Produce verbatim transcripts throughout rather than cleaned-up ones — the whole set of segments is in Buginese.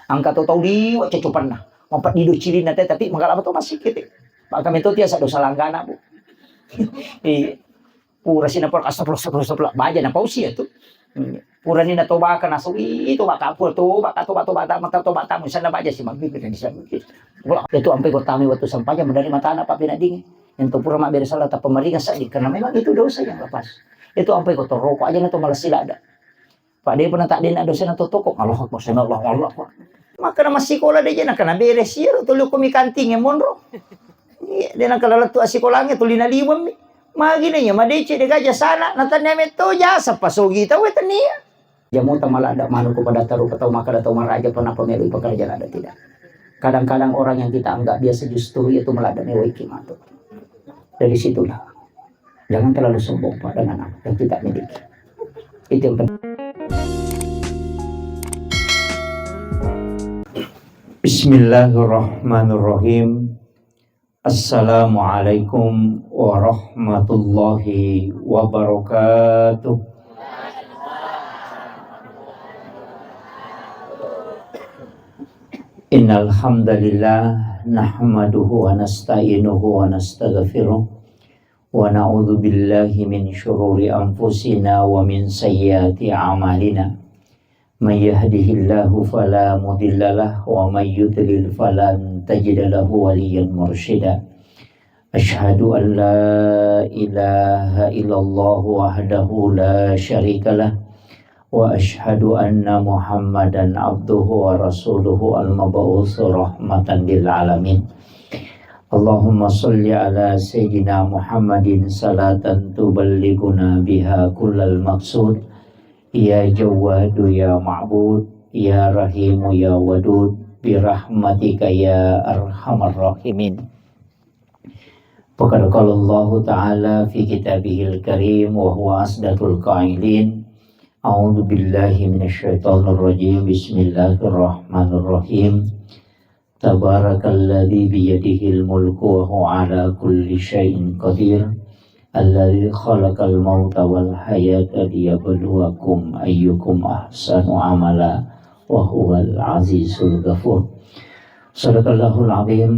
Engka to tau liwe' cocopanna. Mapeddi do cilinna te, tapi magalama to massikki te. Maka metto tiasa dosa langgana, Bu. Iya. Pura sina pura astagfirullah, astagfirullah, astagfirullah. Baja na pausi ya tu. Hmm. Purani na tobaka nasu, ih, tobaka pura, tobaka, tobaka, tobaka, mata tobaka, misalna baja si mabbibir, bisa mabbibir. Itu ampai ko tami wettu sampajang, madari matana, Pak, pina dingin. Yang tu pura mabbere salah, tappa maringa seddi, karena memang itu dosa yang lepas. Itu ampai ko toroko aja na to malah sila ada. Pak, de' pernah tak dena dosa na to toko, Allahu Akbar, sami Allahu, Allahu Akbar. Maka na massikola de' je, na kana bere siro, tuli ko mi kanting e monro. Iya, de' na kala lettu assikolangnge, tuli na liweng mi. Magi na iya, madeceng de' gaja sana, na tania metto jasa, pasogi tau e tania. Jamu ta maladda manu ko pada taru, tau makkada tau maraja, pernah pemelu pekerja ada tidak. Kadang-kadang orang yang kita anggap biasa justru itu maladda mewai kimato. Dari situlah. Jangan terlalu sombong, Pak, dengan apa yang kita miliki. Itu yang penting. Bismillahirrahmanirrahim. Assalamualaikum warahmatullahi wabarakatuh. Innal hamdalillah, nahmaduhu wa nasta'inuhu wa nastaghfiruh. ونعوذ بالله من شرور أنفسنا ومن سيئات أعمالنا. من يهده الله فلا مضل له ومن يضلل فلن تجد له وليا مرشدا. أشهد أن لا إله إلا الله وحده لا شريك له وأشهد أن محمدا عبده ورسوله المبعوث رحمة للعالمين. اللهم صل على سيدنا محمد صلاة تبلغنا بها كل المقصود. يا جواد يا معبود، يا رحيم يا ودود، برحمتك يا أرحم الراحمين. وقد قال الله تعالى في كتابه الكريم وهو أصدق القائلين: أعوذ بالله من الشيطان الرجيم. بسم الله الرحمن الرحيم. تبارك الذي بيده الملك وهو على كل شيء قدير. الذي خلق الموت والحياة ليبلوكم أيكم أحسن عملا وهو العزيز الغفور. صدق الله العظيم،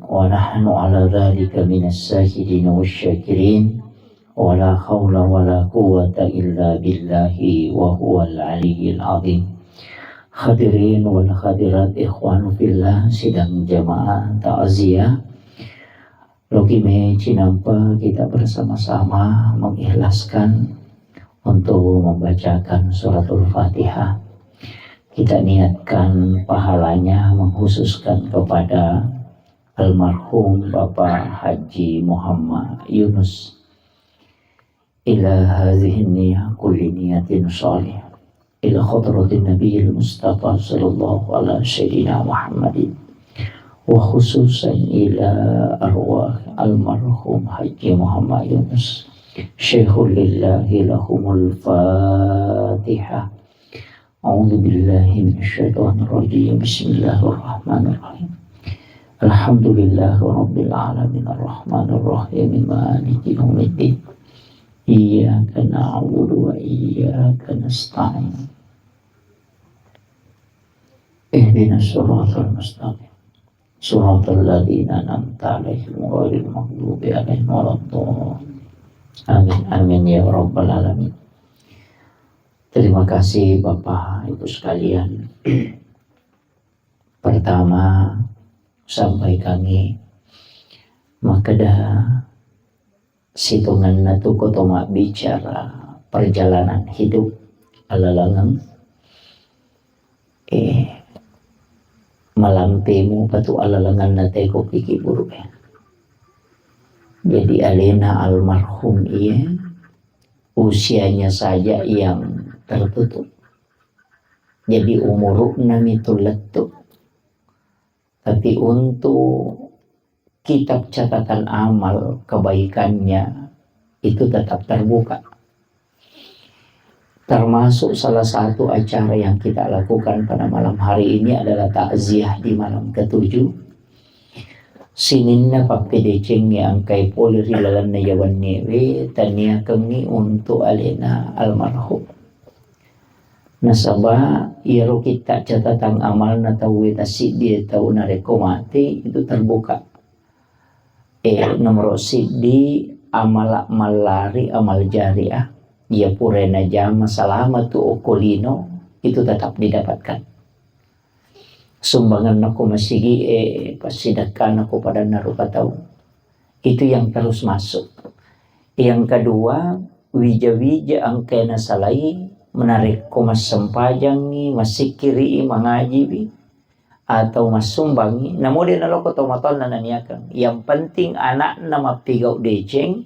ونحن على ذلك من الشاهدين والشاكرين، ولا حول ولا قوة إلا بالله وهو العلي العظيم. Hadirin wal hadirat, ikhwan fillah, sidang jamaah takziah. Logi me cinampa kita bersama-sama mengikhlaskan untuk membacakan suratul Fatihah. Kita niatkan pahalanya mengkhususkan kepada almarhum Bapak Haji Muhammad Yunus. Ila hadhihi niyah kulli niyatin shalih. Ila hadratin Nabiyil Mustafa sallallahu ala sayyidina Muhammadin. Wa khususan ila arwah almarhum Haji Muhammad Yunus. Syaikhul lillahi lahumul Fatihah. أعوذ بالله من الشيطان الرجيم. بسم الله الرحمن الرحيم. الحمد لله رب العالمين. الرحمن الرحيم. مالك يوم الدين. إياك نعبد وإياك نستعين. اهدنا الصراط المستقيم. صراط الذين أنعمت عليهم غير المغضوب عليهم ولا الضالين. Amin, amin ya rabbal alamin. Terima kasih Bapak Ibu sekalian. Pertama, sampai kami makkeda sitongenna tu ko to mabbicara perjalanan hidup alalengeng, eh, malampemu patu alalengenna teko kiki buruk, eh. Jadi alena almarhum iya usianya saja yang tertutup. Jadi umurukna mitu lettu. Tapi untuk kitab catatan amal kebaikannya itu tetap terbuka. Termasuk salah satu acara yang kita lakukan pada malam hari ini adalah takziah di malam ketujuh. Sininna pappedecengnge engkai pole ri lalenna yawennewe taniakengngi untuk alena almarhum. Nasaba iyaro kitta catatan amalna tauwe tassiddie tau narekko mate itu terbuka. Eh, nomor siddi, amala mallari, amal jariah. Iya pura najama salama tu okko lino, itu tetap didapatkan. Sumbanganna ko masigi, eh, passidakkana ko padanna rupa tau. Itu yang terus masuk. Yang kedua, wija-wija engka nasalai, menarekko massempajangi, massikkiri, mangajiwi, atau massumbangi, namo de naloko tomatoanna naniakeng. Yang penting anakna mappigau deceng,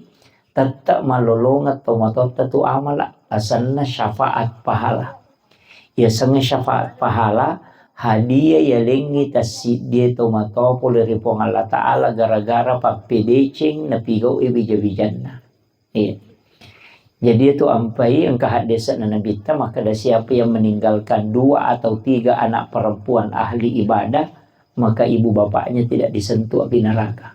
tette mallolongeng tomatoatta tu amala, asenna syafaat pahala. Yasengnge syafaat pahala, hadiah yalengngi tassiddie tomatoa pole ri Puang Allah Ta'ala gara-gara pappedeceng napigau e wija-wijanna. Iya. Jadi itu ampai engka haddese'na Nabitta makkeda, siapa yang meninggalkan dua atau tiga anak perempuan ahli ibadah, maka ibu bapaknya tidak disentuh api neraka.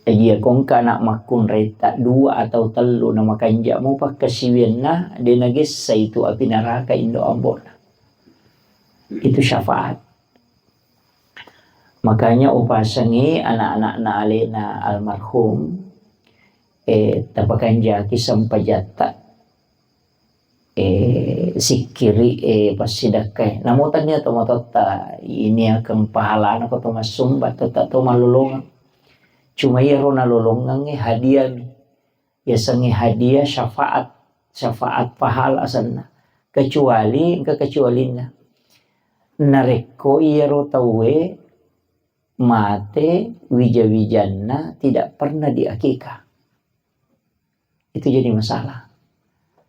Jadi ya kongka anak makkunraita dua atau tellu na makanja mu pakkasiwianna, de nagessa itu api neraka indo ambona. Itu syafaat. Makanya upasangi anak-anakna alena almarhum, eh, tapakanjaki sempajatta, eh, sikkiri, eh, passidakkai. Namo tania tomatoatta iniakeng pahalana ko to massumba, tetta to malolongeng. Cuma iyaro nalolongengnge hadiah mi. Yasengnge hadiah syafaat, syafaat pahala asenna. Kecuali, engka kecualinna. Narekko iyaro tauwe mate wija-wijanna tidak pernah diakikah. Itu jadi masalah.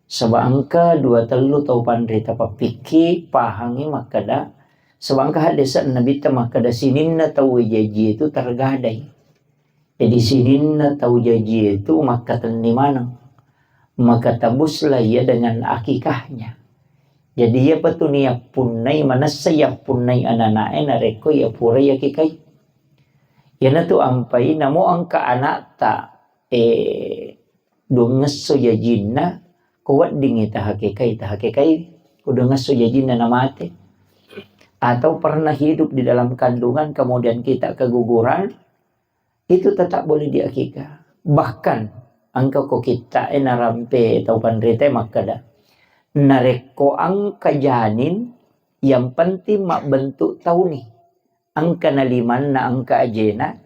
Saba engka dua tellu tau panrita pappikki pahangi makkeda, saba engka haddese'na Nabitta makkeda sininna tauwe jaji itu tergadai. Jadi sininna tau jaji itu makkatenni maneng. Maka tabuslah ia dengan akikahnya. Jadi iyapa tu niappunnai, manessa yappunnai anana'e narekko iya pura yakikai. Iyanatu ampai namo engka anakta, eh, duangngesso jajinna, ko weddingngi tahakekai, tahakekai, ko duangngesso jajinna namate. Atau pernah hidup di dalam kandungan, kemudian kita keguguran, itu tetap boleh diakikah. Bahkan, engka ko kitta'e narampe tau panritae makkeda, narekko engka janin, yang penting mabbentuk tauni. Engka nalimanna, engka ajena,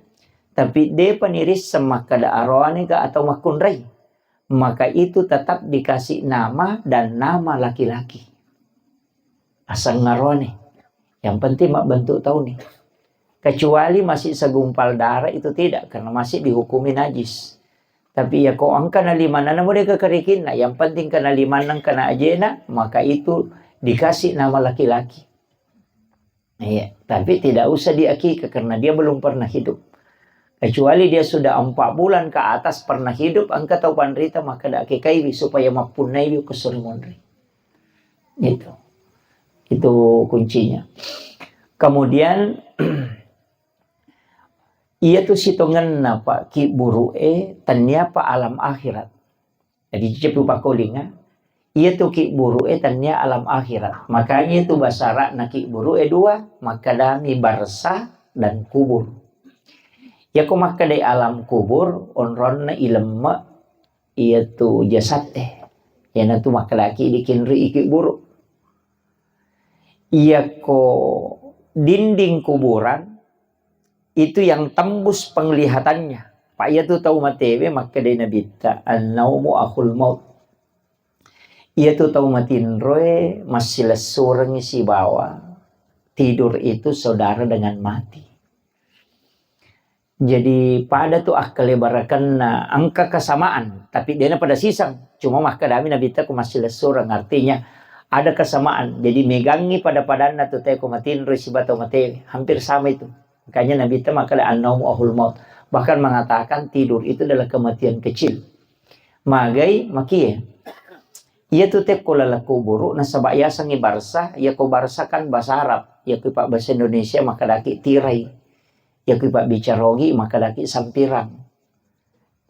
tapi depa nirisseng makkeda aroane ga atau makkunrai, maka itu tetap dikasih nama dan nama laki-laki. Aseng aroane. Yang penting mabbentuk tauni. Kecuali masih segumpal darah itu tidak, karena masih dihukumi najis. Tapi ya ko engka nalimanna namo de kekerikinna, yang penting kena limanna, kena ajena, maka itu dikasih nama laki-laki. Iya, tapi tidak usah diakikah karena dia belum pernah hidup. Kecuali dia sudah empat bulan ke atas pernah hidup, engka tau panrita maka dakikaiwi supaya mappunnaiwi ko suri monri. Itu. Itu kuncinya. Kemudian, iya tu sitongenna, Pak, kibburu'e tennia pa alam akhirat. Jadi, cepu pakolinga, iya tu kibburu'e tennia alam akhirat. Makanya itu basara'na kibburu'e dua, makkedami barsa dan kubur. Yako makkedai alam kubur, onronna ilemme iya tu jasatte. Iyanatu makkedaki dikinri kibburu. Iyako dinding kuburan, itu yang tembus penglihatannya. Pak, iya tu tau matewe makkedai Nabitta, "An-naumu akhul maut." Iya tu tau matinroe massilessurengngi sibawa tidur itu saudara dengan mati. Jadi pada tu akkalebarakenna engka kesamaan, tapi dena pada siseng. Cuma makkedami Nabitta ku massilessureng, artinya ada kesamaan. Jadi megangi pada-padanna tu teko matinroi sibawa tau matewe, hampir sama itu. Makanya Nabitta makkeda, "An-naumu akhul maut." Bahkan mengatakan tidur itu adalah kematian kecil. Magai, makie. Iya tu tekko laleng kuburu, nasaba yasengngi barsa, iya ko barsa kan bahasa Arab, iya ko pak bahasa Indonesia makkedaki tirai. Iya ko pak bicarogi makkedaki sampirang.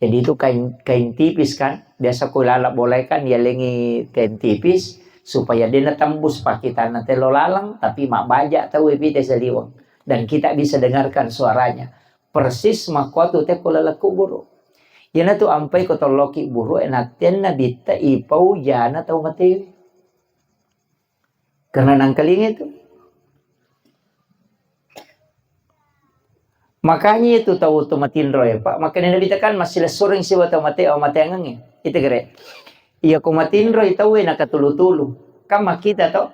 Jadi itu kain, kain tipis kan, biasa ko laleng bolae kan yalengi kain tipis, Supaya de' natembus pakkitanna tello laleng, tapi mabbaja tau e pite saliweng. Dan kita bisa dengarkan suaranya. Persis makkuatu te ko laleng kuburu. Iyanatu ampai ko tolloki buru e, nattenna bitta ipau jana tau matewe. Karena nangkalinga itu. Makanya itu tau to matinro ya, Pak. Makanya Nabi tekan masih lesuring siwa tau mate, oh, mateangengnge. Itu kere. Iya ko matinro tau e nakatulu-tulu. Kan makkita to?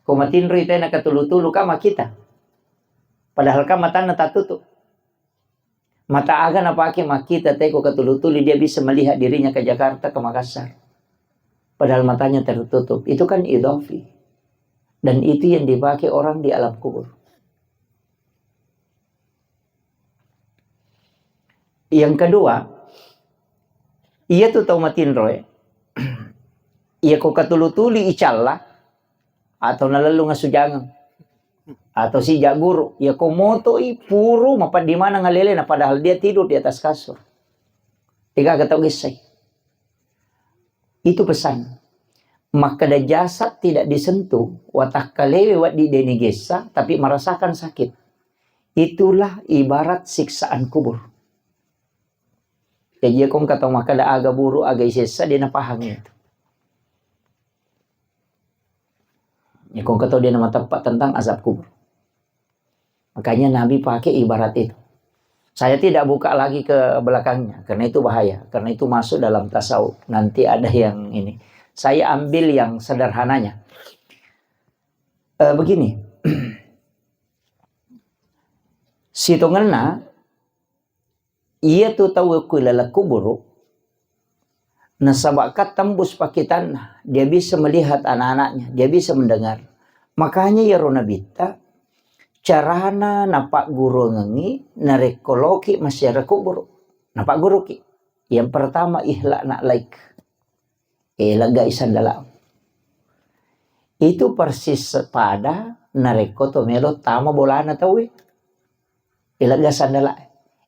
Ko matinro tau e nakatulu-tulu kan makkita. Padahal kan matanna tatutup. Mata aga napake makkita te ko katulu-tuli, dia bisa melihat dirinya ke Jakarta, ke Makassar. Padahal matanya tertutup. Itu kan idhafi. Dan itu yang dipakai orang di alam kubur. Yang kedua, iya tu tau matinro e. Iya ko katulu-tuli icalla, atau nalellung asujangeng, atau sija guru, iya ko motoi puru mapaddi maneng alelena, padahal dia tidur di atas kasur. Degaga tau gessai. Itu pesan. Makkeda jasad tidak disentuh, watakkalewe wedding de' nigessa, tapi merasakan sakit. Itulah ibarat siksaan kubur. Jadi, iya ko engka tau makkeda aga buru, aga isessa, de' napahangi itu. Ya, ko engka tau de' namateppa tentang azab kubur. Makanya Nabi pakai ibarat itu. Saya tidak buka lagi ke belakangnya, karena itu bahaya, karena itu masuk dalam tasawuf. Nanti ada yang ini. Saya ambil yang sederhananya. Eh, begini. Sitongenna, iya tu tau ku laleng kuburu, nasaba kan tembus pakkitanna, dia bisa melihat anak-anaknya, dia bisa mendengar. Makanya iyaro nabitta, carana napagguruangengngi narekko loki masyarakat kuburu. Napagguruki. Yang pertama, ikhla' na'laik. Eh, leggai sandala'. Itu persis pada narekko to melo tama bolana tauwe. Eh, legga sandala'.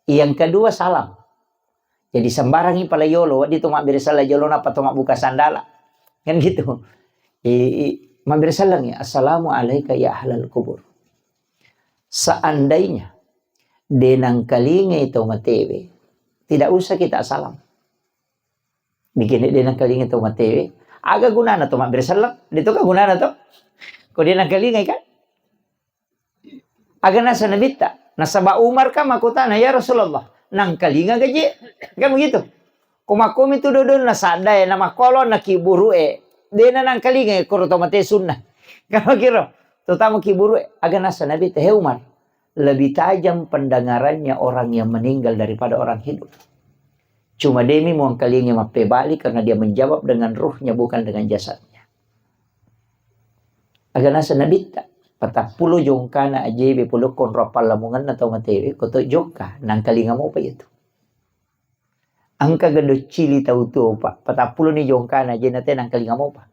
Yang kedua, salam. Jadi sembarangi pala yolo, wedding to mabbere sala jolo nappa to mabbuka sandala'. Kan gitu. Eh, eh, mabbere salangi, "Assalamu alaika ya ahlal kubur." Seandainya de' nangkalingai tau matewe, tidak usah kita salam. Bikin de' nangkalingai tau matewe, aga gunana to mabbere selleng? De' to ka gunana to? Ko de' nangkalingai kan? Aga nasa nabitta? Nasaba Umar kan makkutana, "Ya Rasulullah, nangkalinga gaje?" Kan begitu. Ko makkomi tu dodonna sadda e, na makkolo na kiburu e, de' na nangkalingai koro to mate sunna. Kan kiro, terutama kiburu e, aga nasa nabitta, "He Umar, lebih tajam pendengarannya orang yang meninggal daripada orang hidup. Cuma demi muangkalingi mappebali karena dia menjawab dengan ruhnya, bukan dengan jasadnya." Aga nasa nabitta, patappulo jongkana ajebe pole konro pallamungenna tau matewe, ko to jokka, nangkalinga mopa iya tu. Engka gado cili tau tuo, Pak, patappulo ni jongkana ajena te nangkalinga mopa.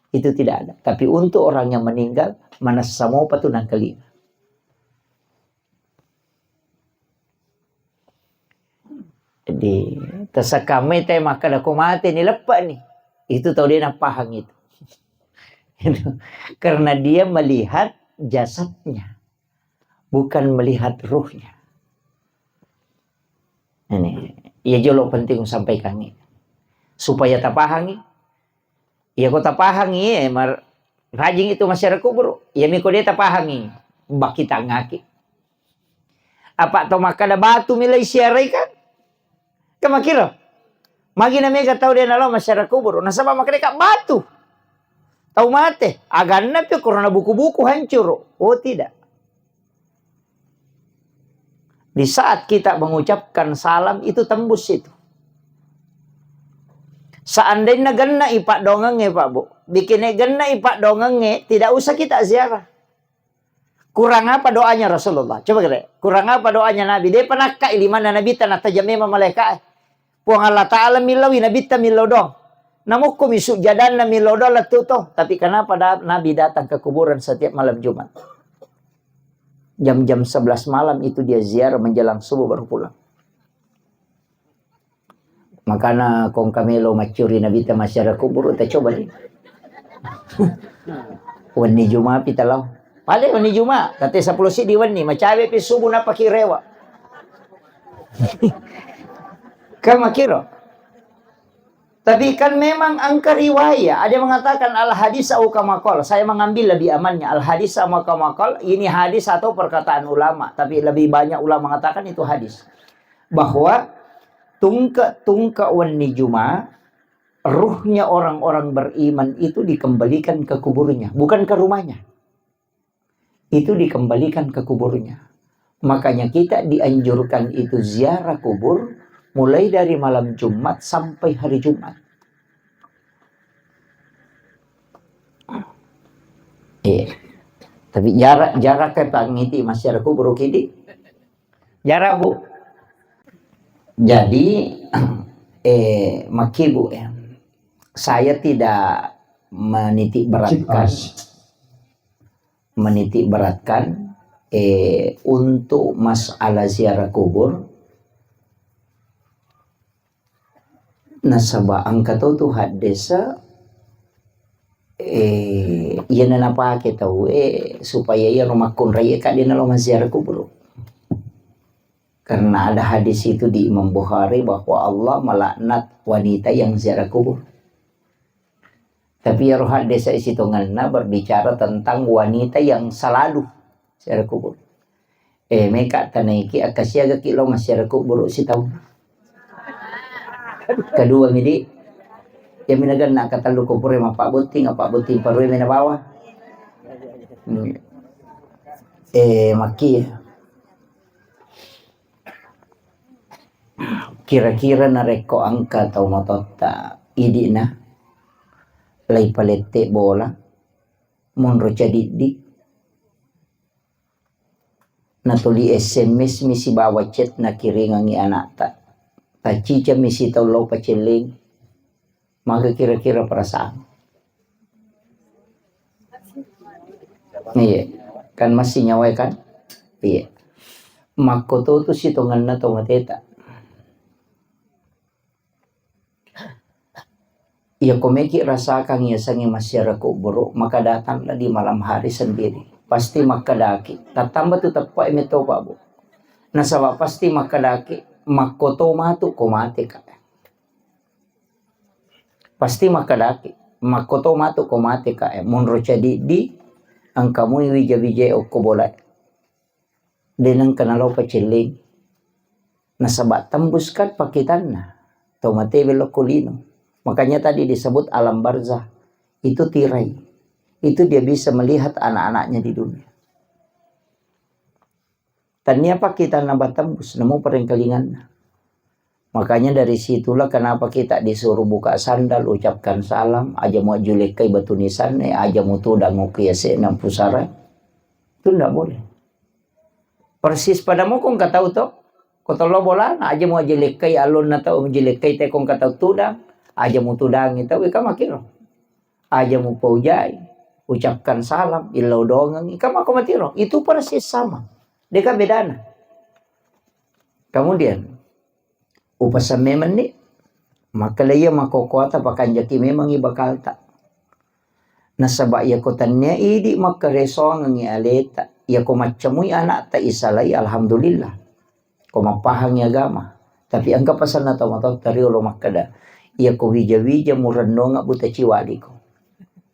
Itu tidak ada. Tapi untuk orang yang meninggal, manessa mopa tu nangkalinga. Jadi, tersakame te makkeda ko mate ni, leppe' ni. Itu tau de' napahang itu. Itu. Karena dia melihat jasadnya, bukan melihat ruhnya. Ini, iya jolo penting sampaikan ini. Supaya tapahangi. Iya ko tapahangi, eh, mar-, rajing itu masyarakat kubur. Iya mi ko de' tapahangi, bakitangaki. Apa to makkeda batu milai siarai kan? Kan makkiro. Magi na mega tau de' nalo masyarakat kubur. Nasaba makkeda ka batu. Tau mate, aganna pi korona buku-buku hancur. Oh, tidak. Di saat kita mengucapkan salam, itu tembus itu. Seandainya genna i paddoangengnge, Pak Bu. Bikinna genna i paddoangengnge, tidak usah kita ziarah. Kurang apa doanya Rasulullah? Coba kira, kurang apa doanya Nabi? De' pa nakkai limanna Nabi, tana tajam memang malaika e. Puang Allah Ta'ala millaui, Nabitta millau doang. Namukku mi sujjadanna millau doang lettu to. Tapi kenapa da-, Nabi datang ke kuburan setiap malam Jumat? Jam-jam sebelas malam itu dia ziarah, menjelang subuh baru pulang. Makana kong kamelo maccuri Nabitta masyarakat kubur, ta coba ni. Wenni Juma pi talo. Pale wenni Juma, tette seppulo siddi wenni, macawe pi subuh napaki rewa. Kan makiro. Tapi kan memang engka riwayat, ada yang mengatakan al hadis au kama qal. Saya mengambil lebih amannya al hadis au kama qal. Ini hadis atau perkataan ulama, tapi lebih banyak ulama mengatakan itu hadis. Bahwa tungke-tungke wenni Juma, ruhnya orang-orang beriman itu dikembalikan ke kuburnya, bukan ke rumahnya. Itu dikembalikan ke kuburnya. Makanya kita dianjurkan itu ziarah kubur mulai dari malam Jumat sampai hari Jumat. Iya. Tapi jarak, jarak ke pangiti masih ada kubur kidi. Jarak, Bu. Jadi, eh, maki, Bu, ya. Saya tidak menitik beratkan, menitik beratkan, eh, untuk masalah ziarah kubur. Nasaba engka to tu haddesa, eh, iyana napake tau, eh, supaya iyaro makkunrai ka de nalo maziarah kubur. Karena ada hadis itu di Imam Bukhari bahwa Allah melaknat wanita yang ziarah kubur. Tapi iyaro haddesa sitongenna berbicara tentang wanita yang selalu ziarah kubur. Eh, meka tanaiki, akkasiagaki lao massiara kuburu sitaung. Kedua midi, ya minaganna katellu ko pura mappabbotting, appabbotting parue mena bawa. Hmm. Eh, makki. Kira-kira narekko engka tau matotta idi'na, lai palette bola, monro cadiddi, natuli S M S mi sibawa chat nakiringengngi anakta, taccicami sitaung lao pacelling, maga kira-kira perasaan? Iya, kan masih nyawa kan? Iya. Makkototu sitongenna to mateta. Iya, ko meki rasakan yasengnge massiara kuburu, maka datanglah di malam hari sendiri. Pasti makkedaki, tattamba tu teppa e metto, Pak, Bu. Nasaba pasti makkedaki, makkoto matu ko mate ka. Pasti makkedaki, makkoto matu ko mate ka, eh, monro cadiddi, engka mui wija-wija okko bola e. De nengka nalao pacelling. Nasaba tembus kan pakitanna. Tau mate belok ko lino. Makanya tadi disebut alam barzah. Itu tirai. Itu dia bisa melihat anak-anaknya di dunia. Tania pakitanna batembus, namo perengkalinganna. Makanya dari situlah kenapa kita disuruh buka sandal, ucapkan salam, aja muajjulekkai batu nisanna, aja mutudang okko yase'na pusara. Itu ndak boleh. Persis pada mokong katau to, ko tollo bolana, aja muajjulekkai allonna tau, muajjulekkai te kong katau tudang, aja mutudangi tau, ika makiro. Aja mupaujai, ucapkan salam, illau doangengngi, ika mako matiro. Itu persis sama. Deka bedana. Kemudian, upasamme menni, makkeda iya makkokoata pakanjaki memangngi bakalta. Nasaba iyako tennia idi makkaresoangengngi aleta, iyako maccamui anakta isalai, alhamdulillah. Ko mappahangngi agama. Tapi engka pasanna tau matoatta riolo makkeda, iyako wija-wija murennonga buta ciwaliko.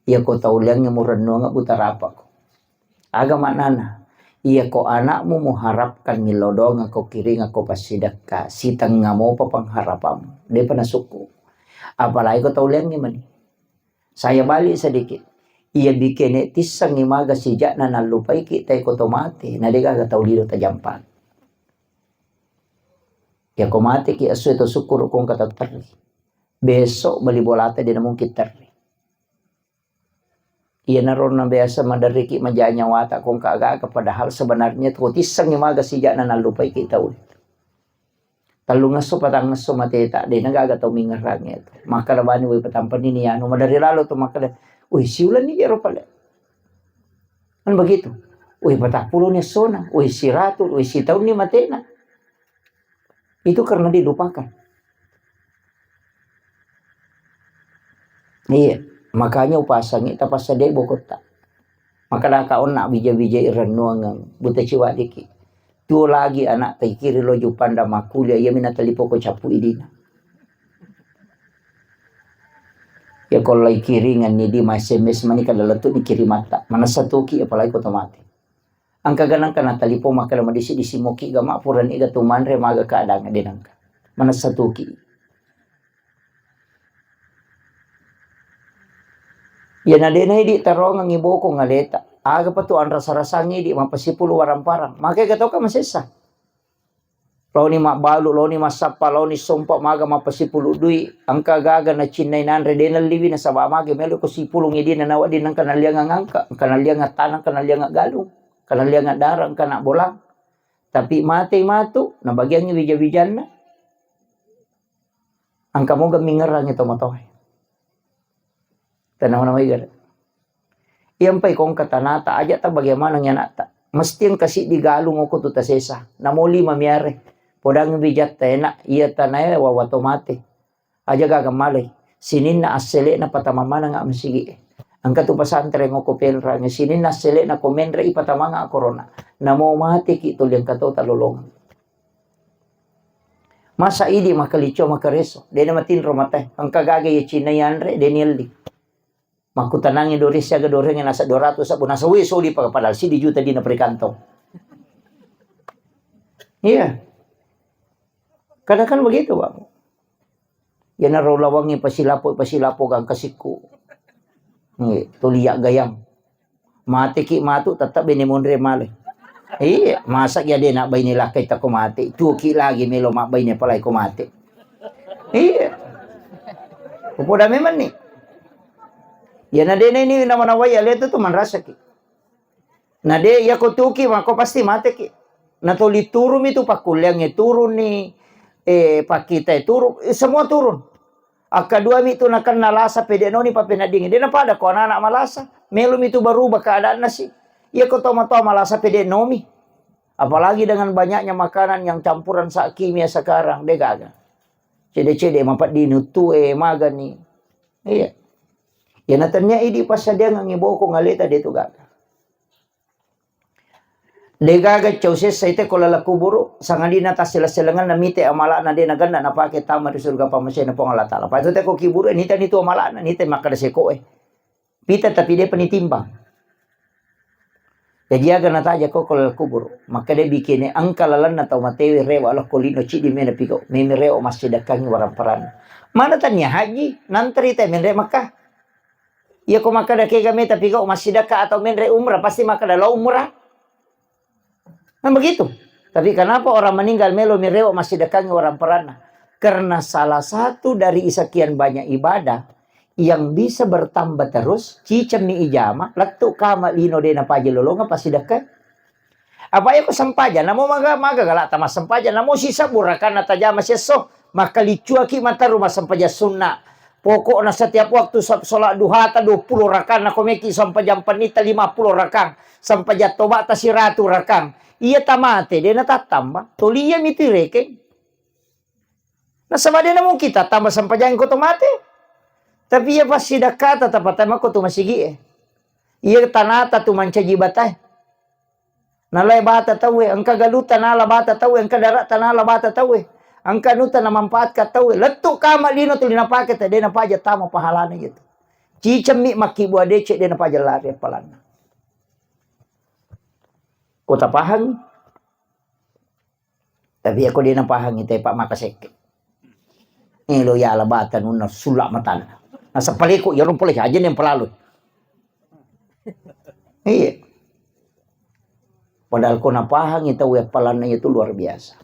Iyako tauliangnge murennonga buta rapako. Aga maknana? Iyako anakmu muharapkan millau doangekko kiringekko passidekka, sitengnga mopa pengharapanmu. Depa nasukku. Apalagi ko tauliangnge mani. Saya balik sedikit. Iya bikene tissengngi maga sijakna nallupaiki taiko to mate, na degaga tau lino tajampa. Iyako mateki essoe to sukkuru kongka tatterri. Besok bali bolata dena mungkin terri. Iyanaro na biasa maderriki maja nyawata kongka aga-aga, padahal sebenarnya to tissengngi maga sijakna nallupaiki tau. Tellungesso patangesso mateta, dena gaga tau mingerangnge tu. Makkeda bani, woi, patampani ni anu, maderri lalo tu makkeda, woi, siulenni jero pale. Kan begitu. Woi, patappulo ni essona, woi, siratu, woi, sitaunni matena. Itu karena dilupakan. Iya. Makanya upasangi tapassadai bokotta. Makkadaka onna bija-bijai rennuangeng, buta ciwadiki. Tuo lagi anak taikiri lo Jupanda makkuliah, iya mina talipoko cappu idina. Ya ko lai kiringan ni di ma S M S mani kada lettu dikirimatta. Manessa tuki apalagi ko tomate. Engka ganang kana talipong makkeda madisi-disi moki gama purani ga tumanre maga keadaan de nengka. Manessa tuki. Iyana de na idi tarongengi boko ngaleta. Aga pa tu anrasa-rasangi di mapasipulu warang-parang. Maka ga toka masessa. Laoni mabbalu, laoni massappa, laoni sompa maga mapasipulu dui. Engka gaga nacinnai nanre de nalliwi nasaba maga melo ko sipulung idi nanawa di nengka nalianga ngangka, engka nalianga tanang, engka nalianga galung, engka nalianga darang, engka na bolang. Tapi matei matu, nabagiangngi wija-wijanna. Engka moga mingerangngi tomatoae. Tenang-tenang wae gare. Iya mpai kongka tanata, aja ta bagaimana ngi anakta. Mesti engka siddi galung oko tu tasesa. Namo lima miare. Podang bijatta enak, iya tanae wawa to mate. Aja gaga malai. Sininna assele'na patama maneng a masigi e. Engka tu pesantren oko penrangi. Sininna assele'na ko menre i patama nga corona. Namo mate ki tuli engka to talolongeng. Masa idi makkaliccio makkareso, dena matinro matae. Engka gaga iya Cina yanre, deni elli. Makkutanangi dore siaga dorengnge nasa dua ratus sabbu, nasa we soli pa-, padahal sidi juta dina perikantong. Iya. Kadang kan begitu, Pak. Iyanaro lawangnge pasilapo, pasilapo gangka sikku. Nggih, tuli yaggayang. Mateki matu tetap bene monre male. Iya, masa ya de nak baine lakkai tako mate. Tuki lagi melo mak baine palai ko mate. Iya. Poda memang ni. Ya na dene ini nama-nama ya letu tu manrasaki. Na de, iya ko tuki, mako pasti mateki. Na toli turun itu pakkuliangnge turun ni, eh, pakkitae turun, eh, semua turun. Akkadua mi tu nakenna lasa pede noni papeneddingi. De napada ko anak-anak malasa, melo mi tu berubah keadaanna si. Iya ko toma-toma malasa pede nomi. Apalagi dengan banyaknya makanan yang campuran sa kimia sekarang, de gaga. Cede-cede mapeddini uttue, magani. Iya. Iya na tennia idi passadiangengngi boko ngaleta de tu gaga. Degaga cau sessa ite ko laleng kuburu, sangadinna tassele-selengenna mite amala'na de nagenna napake tama ri surga pammasena Puang Allah Ta'ala. Patu te ko kiburu, nita nitu amala'na, nita makkeda seko'e. Pita tapi depa nitimbang. Jaji aga nataja ko ko laleng kuburu. Makkeda bikini engka lalenna tau matewe rewa lokko lino ciddi mena pigau. Memi rewa massidakkangi warang paranna. Mana tania haji, nantri te menre Makkah. Iya ko makkeda kega meta pigau massidakka atau menre umrah, pasti makkeda lao umrah. Kan begitu. Tapi kenapa orang meninggal melo mirewa massidakkangi orang peranna? Karena salah satu dari sekian banyak ibadah yang bisa bertambah terus, cicemmi ijama, lettu kama lino de napaja lolonga passidakka. Apa iya ko sempajang, namo maga, maga galak tama sempajang, namo sisebbu rakanna tajama siesso, makkaliccuaki mataru massempajang sunna. Pokokna setiap waktu sa-, sholat duhata dua puluh rakang, nako meki sempajang pennita lima puluh rakang, sempajang tobata siratu rakang. Iya tamate, de natattamba, toli iya mitu irekeng. Nasaba de namungkin tattamba sempajang ko to mate. Tapi iya passidakkata tapatama ko tu masigi e. Iya tanata tu mancaji batae. Nalai bata tauwe, engka galuta nala bata tauwe, engka darata nala bata tauwe, engka anuta namanfaatkan tauwe. Lettu kama lino tuli napake te, de napaja tama pahalana gitu. Cicemmi makkibua decek, de napaja lari appalanna. Ko tapahangi? Tapi ako de napahangi, tepa maka sekke. Eh, lo yala bata nunna sulak matana. Nasa paleko, ya rumpole aja yang pelalu. Iya. Padahal ko napahangi tau appalanna itu luar biasa.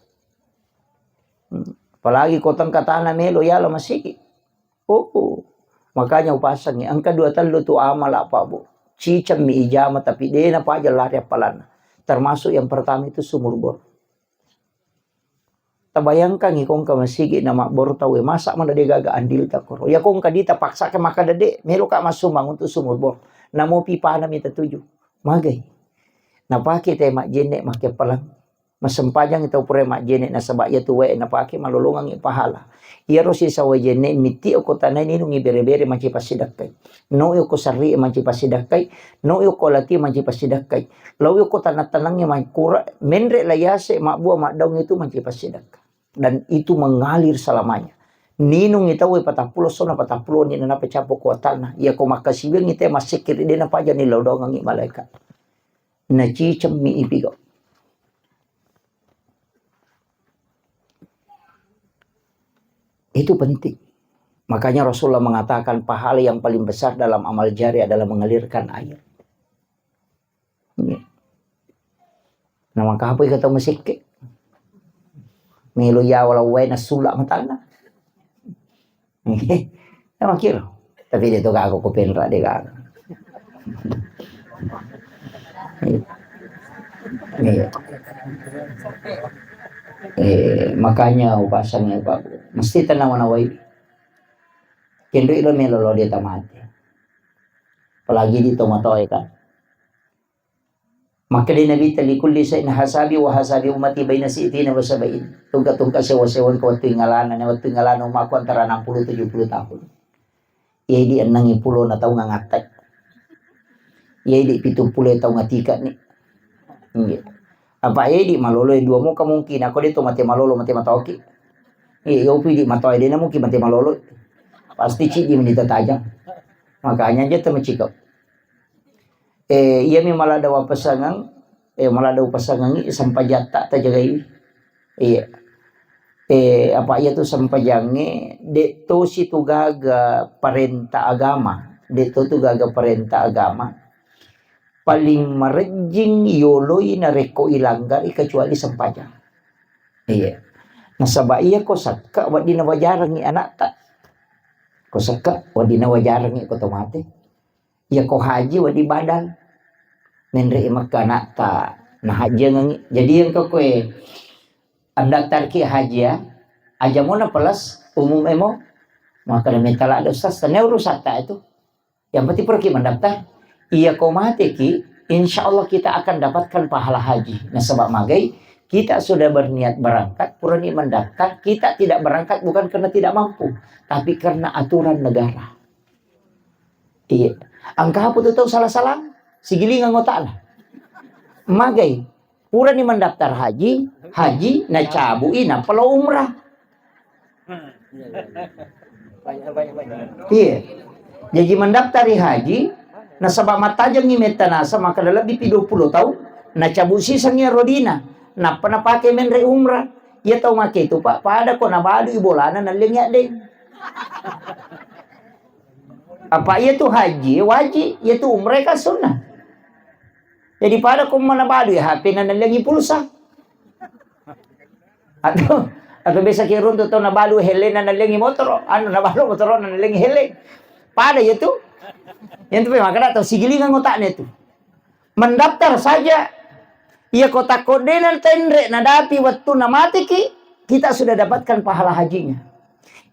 Hmm. Apalagi ko tengka tanah melo yala masigi. Oh, oh. Makanya upasangi, engka dua tellu tu amala, Pak, Bu. Cicemmi ijama, tapi de napaja lari appalanna. Termasuk yang pertama itu sumur bor. Tabayangkangi kongka masigi na mabbor tauwe, masa mana de gaga andil takoro. Ya kongka dita paksa ke maka dede, melo ka massumbang untuk sumur bor. Namo pipana mita tuju. Magai. Napake te majjenne make pelang. Massempajang tau pura majjene nasaba iyatu wae napake malolongangngi pahala. Iyaro sisa wae jenne mitti okko tanae ninungngi bere-bere mancaji passidakkai. No okko sarri mancaji passidakkai, no okko lati mancaji passidakkai. Lau okko tanang-tanangnge makkura, menre layase mabbua maddaung itu mancaji passidakka. Dan itu mengalir selamanya. Ninungngi tau patappulo sona patappulo ni nanapa capo kuatanna. Iyako makkasiwiangngi te massekkiri de napajani lao doangangngi malaeka. Nacicemmi ipigau. Itu penting. Makanya Rasulullah mengatakan pahala yang paling besar dalam amal jari adalah mengalirkan air. Iya. Nah, maka apa kata masekke? Melo ya walau wae nasula matana. Iya, makiro. Tapi dia tu aku kupenra dia kan. Iya. Iya. Eh, makanya upasang ya Pak. Mesti tenang mana wai. Kendri lo melo lo dia tamate. Apalagi di tomatoe kan. Makkeda Nabitta, "Likulli syai'in hasabi wa hasabi ummati baina si'tina wa sab'in." Tungka-tungka sewa-sewa engka wettu ingalana, na wettu ingalana ummaku antara enam puluh tujuh puluh tahun. Iya di enneng pulo na taung ngattai. Iya di pitung pulo taung ngatika ni. Iya. Apa iya di malolo dua mo kemungkinan, ko de to mate malolo, mate matoki. Iya, yo pi di matoa de na mungkin mate malolo. Pasti cidi menita tajang. Makanya aja temecikau. Eh, iyami maladde wapasangeng, eh, maladde upasangengi sempajatta tajagaiwi. Iya. Eh, apa iya tu sempajangnge, de tosi tu gaga parenta agama, de to tu gaga parenta agama. Paling marejjing yoloi narekko ilanggari kecuali sempajang. Iya. Nasaba iya ko sakka wedding nawajarengi anakta. Ko sakka wedding nawajarengi ko tomate. Iya ko haji wedding badal. Menre i Mekka anakta nahajjengengi. Jadi engka koe andaftarki haji ya. Aja mo na plus umum emo. Maka na mentala ada ustaz, tanya urusatta itu. Yang penting pergi mendaftar. Iya ko mateki, insya Allah kita akan dapatkan pahala haji. Nasaba magai, kita sudah berniat berangkat, purani mendaftar, kita tidak berangkat bukan karena tidak mampu, tapi karena aturan negara. Iya. Engka apa tu tau salah-salah? Sigilingang otakna. Magai. Purani mendaftar haji, haji, nacabui, nappa lo umrah. Iya. Jaji mendaftari haji, nasaba mattajengngi metta nasa, maka lebbi pi dua puluh taung, nacabu sisengngi rodina, nappa napake menre umrah. Iya tau make itu, Pak, pada ko nabalu i bolana nallengi addeng. Apa iya tu haji wajib, iya tu umrah kan sunnah. Jadi pada ko mana balu ya H P na nalengi pulsa. Atau atau biasa ki runtu tau nabalu helena nalengi motoro, anu nabalu motoro nalengi hele. Pada iya tu. Yang tu memang kada tau sigilingan otaknya tu. Mendaftar saja. Iya ko takko dena tenre nadapi wettu namateki, kita sudah dapatkan pahala hajinya.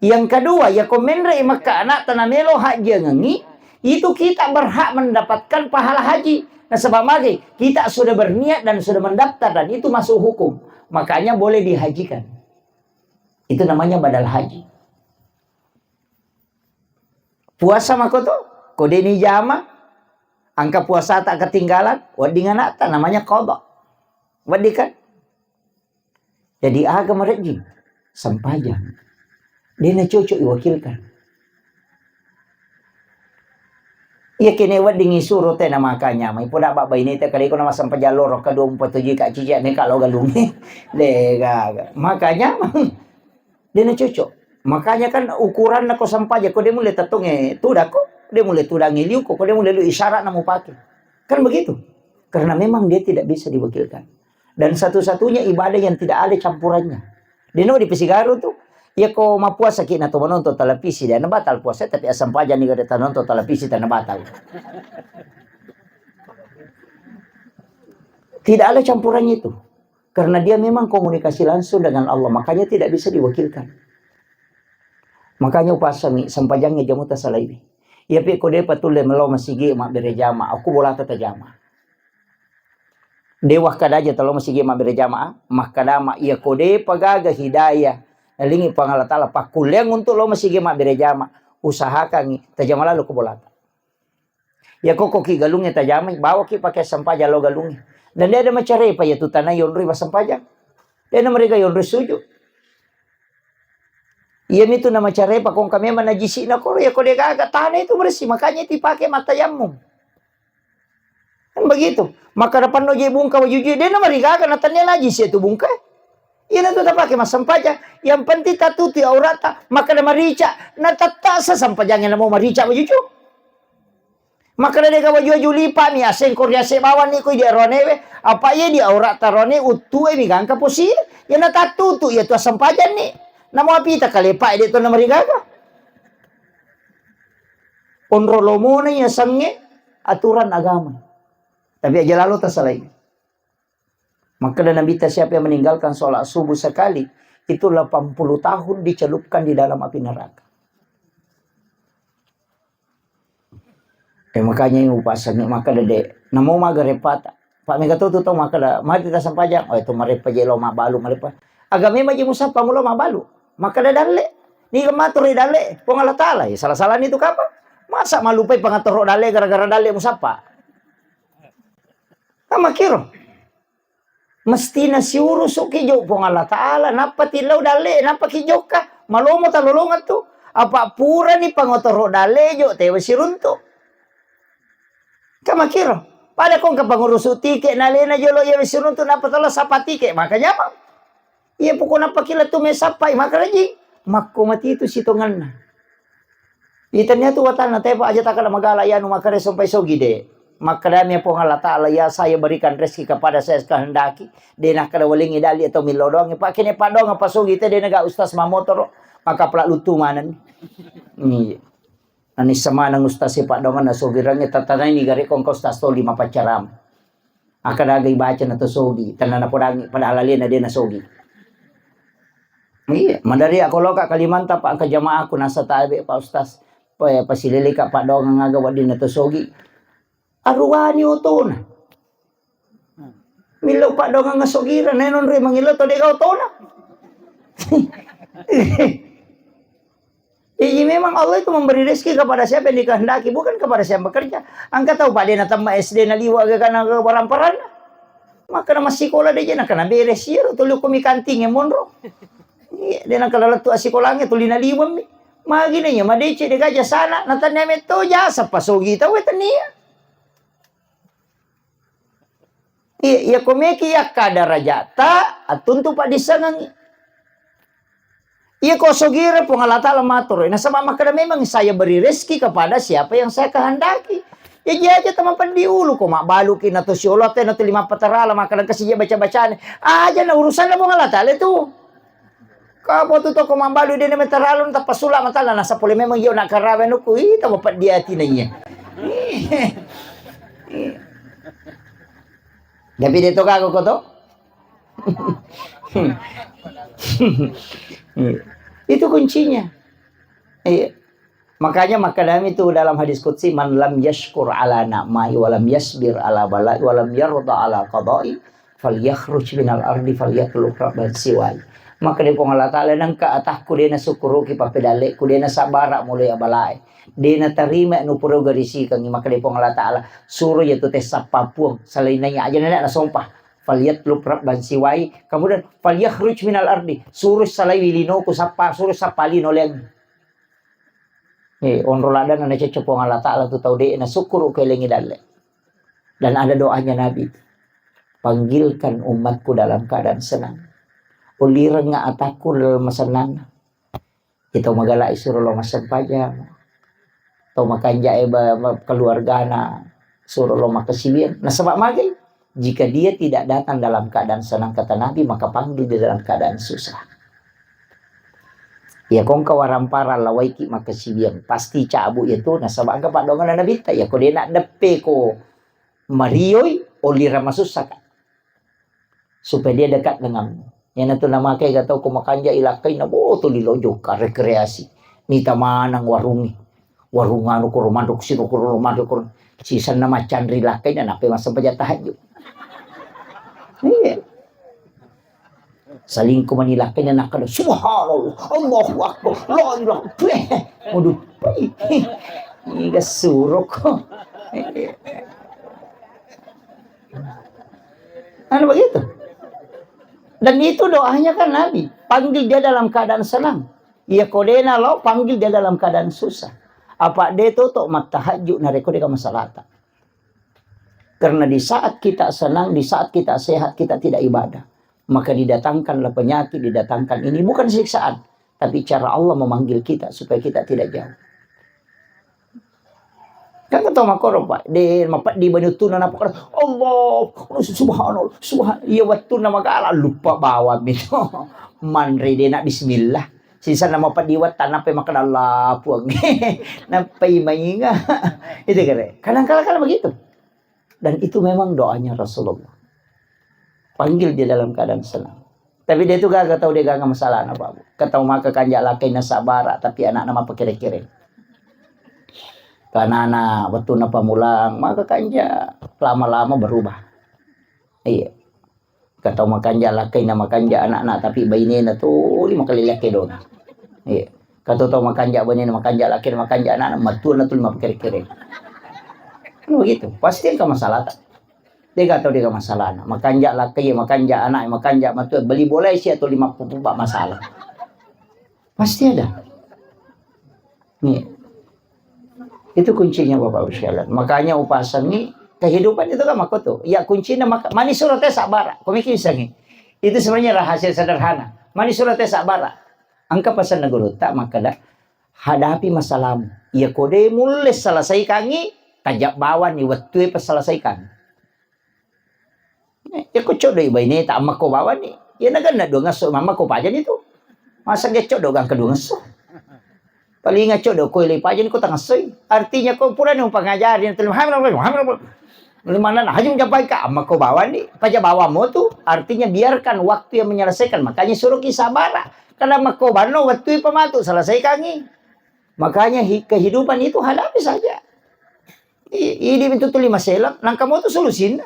Yang kedua, iya ko menre i Mekka anakta namelo hajjengengi, itu kita berhak mendapatkan pahala haji. Nasaba magi, kita sudah berniat dan sudah mendaftar dan itu masuk hukum. Makanya boleh dihajikan. Itu namanya badal haji. Puasa makoto, ko deni jama, angka puasata ketinggalan, wedding anakta namanya qada. Wedding kan? Jadi aga marejjing? Sempajang. Dena cocok iwakilkan. Iya kene wedding isuro tena makanya mai poda babbaine te kale ko nama sempajang loro kedua empat tujuh ka cici ne kalau galungi. De gaga. Makanya dena cocok. Makanya kan ukuranna ko sempajang ko de mulle tettonge tudako, de mulle tudangi liuko, ko de mulle lu isyarat namu pake. Kan begitu. Karena memang dia tidak bisa diwakilkan. Dan satu-satunya ibadah yang tidak ada campurannya. Deno di Pisigaru tu, iya ko mapuasa ki na to menonton televisi dan batal puasa tapi asam pajan ni kada nonton televisi tanah batal. Tidak ada campurannya itu. Karena dia memang komunikasi langsung dengan Allah, makanya tidak bisa diwakilkan. Makanya upasami sempajangnge jamu tasalaiwi. Iya pe ko depa tulle melo masigi mabbere jama, aku bolata tajama. De' wakkada aja tau lao masigi mabbere jamaah, makkada ma iya ko de' pa gaga hidayah, nalingi Puang Allah Ta'ala pakkulleang untuk lao masigi mabbere jamaah, usahakangngi tajama lalo ko bolata. Iya ko ko ki galungnge tajamai, bawaki pake sempajang lao galungnge. Dan de' ada macarepa iya tu tanah yonroi massempajang. De' na mariga yonroi sujud. Iya mitu na macarepa kongka memang najisi na koro, iya ko de' gaga tanah itu bersih, makanya itu dipakai matayammum. Kan begitu. Maka depanno je bungka wajuju, de' na marigaga na tania najisi itu bungka. Iya na tu tapake massempajang. Yang penting tatutu aurata, maka na marica, na tattasa sempajangnge na mau marica wajuju. Maka na de' ga waju-waju lipa mi aseng ko riase bawang ni ko di aronewe, apa iya di aurata rone uttue mi gangka posi, iya na tattutu iya tu assempajang ni. Na mau apita kalepa de' to na marigaga. Onro lomona iya sangnge aturan agama. Tapi aja lalo tasalai. Makkeda Nabitta, siapa yang meninggalkan sholat subuh sekali, itu delapan puluh tahun dicelupkan di dalam api neraka. Eh, makanya ini upasang, makkeda de', namo maga repata. Pak mega tu tu tau makkeda, mati ta sempajang, oh itu marepa je lo mabalu, marepa. Agama maji musappa mulo mabalu. Makkeda dalle. Ni matur dalle, Puang Allah Ta'ala, ya salah-salah ni tu kapang. Masa malupai pangatoro dalle gara-gara dalle musappa? Kan makkiro. Mestina siurusuki jo Puang Allah Ta'ala, nappa tillau dalle, nappa ki jokka. Malomo talolongeng tu. Apa purani pangotoro dalle jo, tewa siruntu. Kan makkiro. Pada kongka pangurusu tike, nalena jolo iya siruntu, nappa tolo sapa tike, maka nyamang. Iya pokokna pakila tu mesappai, maka rajing. Makko mati tu sitonganna. Itania tu watanna tepa aja takala magala yanu makare sompai sogi de. Makkedami Puang Allah Ta'ala, "Ya, saya berikan rezeki kepada saya kehendaki." De nakkeda walengi dali atau millo doang. Pak kene padong apa sogi te de naga ustaz mamotoro. Maka pelak lutu maneng. Iya. Nani semaneng ustaz si padongan na sogi rangi tatanai ni gare kongko ustaz toli mapaccaram. Akkeda aga ibaca na to sogi, tenna napodangi padahal alena de na sogi. Iya, madari ako loka Kalimantan, Pak, engka jamaahku nasa tabe, Pak Ustaz. Pa-, pasileleka padongang aga wedding na to sogi. Aruwani otona. Millau padongang sogira, nenonri mangillau to dega otona. Jadi memang Allah itu memberi rezeki kepada siapa yang dikehendaki, bukan kepada siapa yang bekerja. Engka tau, Pak, de natemma S D naliwa' aga kana aga waramparanna. Maka na massikola de je nakana beres iyaro tuli ko mi kanting e monro. Iya, de nakana lettu assikolangnge tuli naliweng mi. Magi na iya madeceng de gaja sana, na tania metto jasa pasogi tau e tania. Iya, iya ko meki yakka darajata, attuntu paddissengengngi. Iya ko sogira Puang Allah Ta'ala matur, nasaba makkeda memang saya beri rezeki kepada siapa yang saya kehendaki. Ya, ji aja tama peddi ulu ko mabbaluki na to siolo te na to lima patarala makkeda kasi je baca-bacane. Aja na urusanna Puang Allah Ta'ala itu. Ka apa tu toko mambalu de na metaralun tappa sula matala nasa pole memang iyo na karawe nuku ita mapeddi atina iya. Tapi de to gago ko to. Itu kuncinya. Iya. Makanya makkedami tu dalam hadis qudsi, "Man lam yashkur ala na'mai wa lam yasbir ala balai wa lam yarda ala qadai, falyakhruj minal ardi falyatlub rabban siwai." Makkeda Puang Allah Ta'ala, nengka atakku de nasukkuruki pappedalleku, de nasabara mulai abalae, de natarima nupurau garisikengi. Makkeda Puang Allah Ta'ala, suro iya tu tessappa puang, selain naiya aja nenek nasompa. Falyatlub rabban siwai, kemudian falyakhruj minal ardi, suro salaiwi linoku sappa, suro sappa lino leang. Eh, onro laddanna nacecco Puang Allah Ta'ala tu tau de' na sukkuru kelengi dalle. Dan ada doanya Nabi, "Panggilkan umatku dalam keadaan senang. Ulirengnga atakku dalam masennanna." Itu magalai suro lo massempajang. Tau makanjae ba-, ba-, keluargana suro lo makasiwiang. Nasaba magai? Jika dia tidak datang dalam keadaan senang, kata Nabi, maka panggil dia dalam keadaan susah. Iya, kongka waramparang lawaiki makasiwiang, pasti cabu iya tu, nasaba engka paddoanganna Nabitta, iya ko de naddeppe ko marioi, olira masussaka. Supaya dia dekat denganmu. Iyana tu namakai ga tau ko makanja ilakkaina, bo, tuli lo jokka rekreasi. Mita maneng warungi. Warung anu koro manro kusiro koro manro koro. Sisenna macanri lakkaina, nappai massempajang tahajud. Iya. Salingku mani lakkainna nakkeda, "Subhanallah, Allahu Akbar, la ilaha illallah." Waduh, iga suroko. Anu begitu. Dan itu doanya kan Nabi, panggil dia dalam keadaan senang. Iya kodena lo, panggil dia dalam keadaan susah. Apa de toto mattahajju narekko deka masalata. Karena di saat kita senang, di saat kita sehat, kita tidak ibadah, maka didatangkanlah penyakit, didatangkan ini. Bukan siksaan, tapi cara Allah memanggil kita supaya kita tidak jauh. Kan kata makoro, Pak, de mapeddi bani uttuna napa, Allah, subhanallah, subhan-, iya wettunna magala, lupa bawang itu. Manre de nak bismillah. Sisa nama padiwat tanah pe makan Allah puang. Napai mainga. Itu kere. Kadang-kadang kan begitu. Dan itu memang doanya Rasulullah. Panggil dia dalam keadaan senang. Tapi dia itu gaga tahu dia gaga masalah apa. Ketemu maka kanja lakai nasabara, tapi anak nama kere-kere. Karena anak waktu napa mulang, maka kanja lama-lama berubah. Iya. Katau makanja lakkainna makanja anakna, tapi bainena tuli makalelekke dona. Iya. Katau tau makanja bainena, makanja lakkainna, makanja anakna, matuanna tuli mapakere-kere. Kan begitu. Pasti engka masalahta. Dega tau dega masalahna. Makanja lakkai, makanja anak, makanja matua, beli bola sia tuli mappupu masalah. Pasti ada. Nih. Itu kuncinya Bapak Ibu sekalian. Makanya upasangi kehidupan itu kan makoto. Ya kuncinya maka mani surate sabara. Komiki isangi. Itu sebenarnya rahasia sederhana. Mani surate sabara. Engka pesan guru tak makada hadapi masalahmu. Ya kode mulle selesaikangi tajak bawani wettue peselesaikan. Iya ko coddo i baineta, amma ko bawani. Iya naganna dua ngesso, mamma ko pajani tu. Masa ge coddo gangka dua ngesso. Palinga coddo ko ile pajani ko tangassoi. Artinya ko purani pangajari na tuli, "Muhammad, Muhammad, Muhammad." Mana na hajung japai ka, amma ko bawani. Paja bawammu tu, artinya biarkan waktu yang menyelesaikan. Makanya suruh ki sabara. Karena makko banno waktu pematu selesaikangi. Makanya hi-, kehidupan itu hadapi saja. I-, idi itu tuli maselang, nangka mau tu solusinna.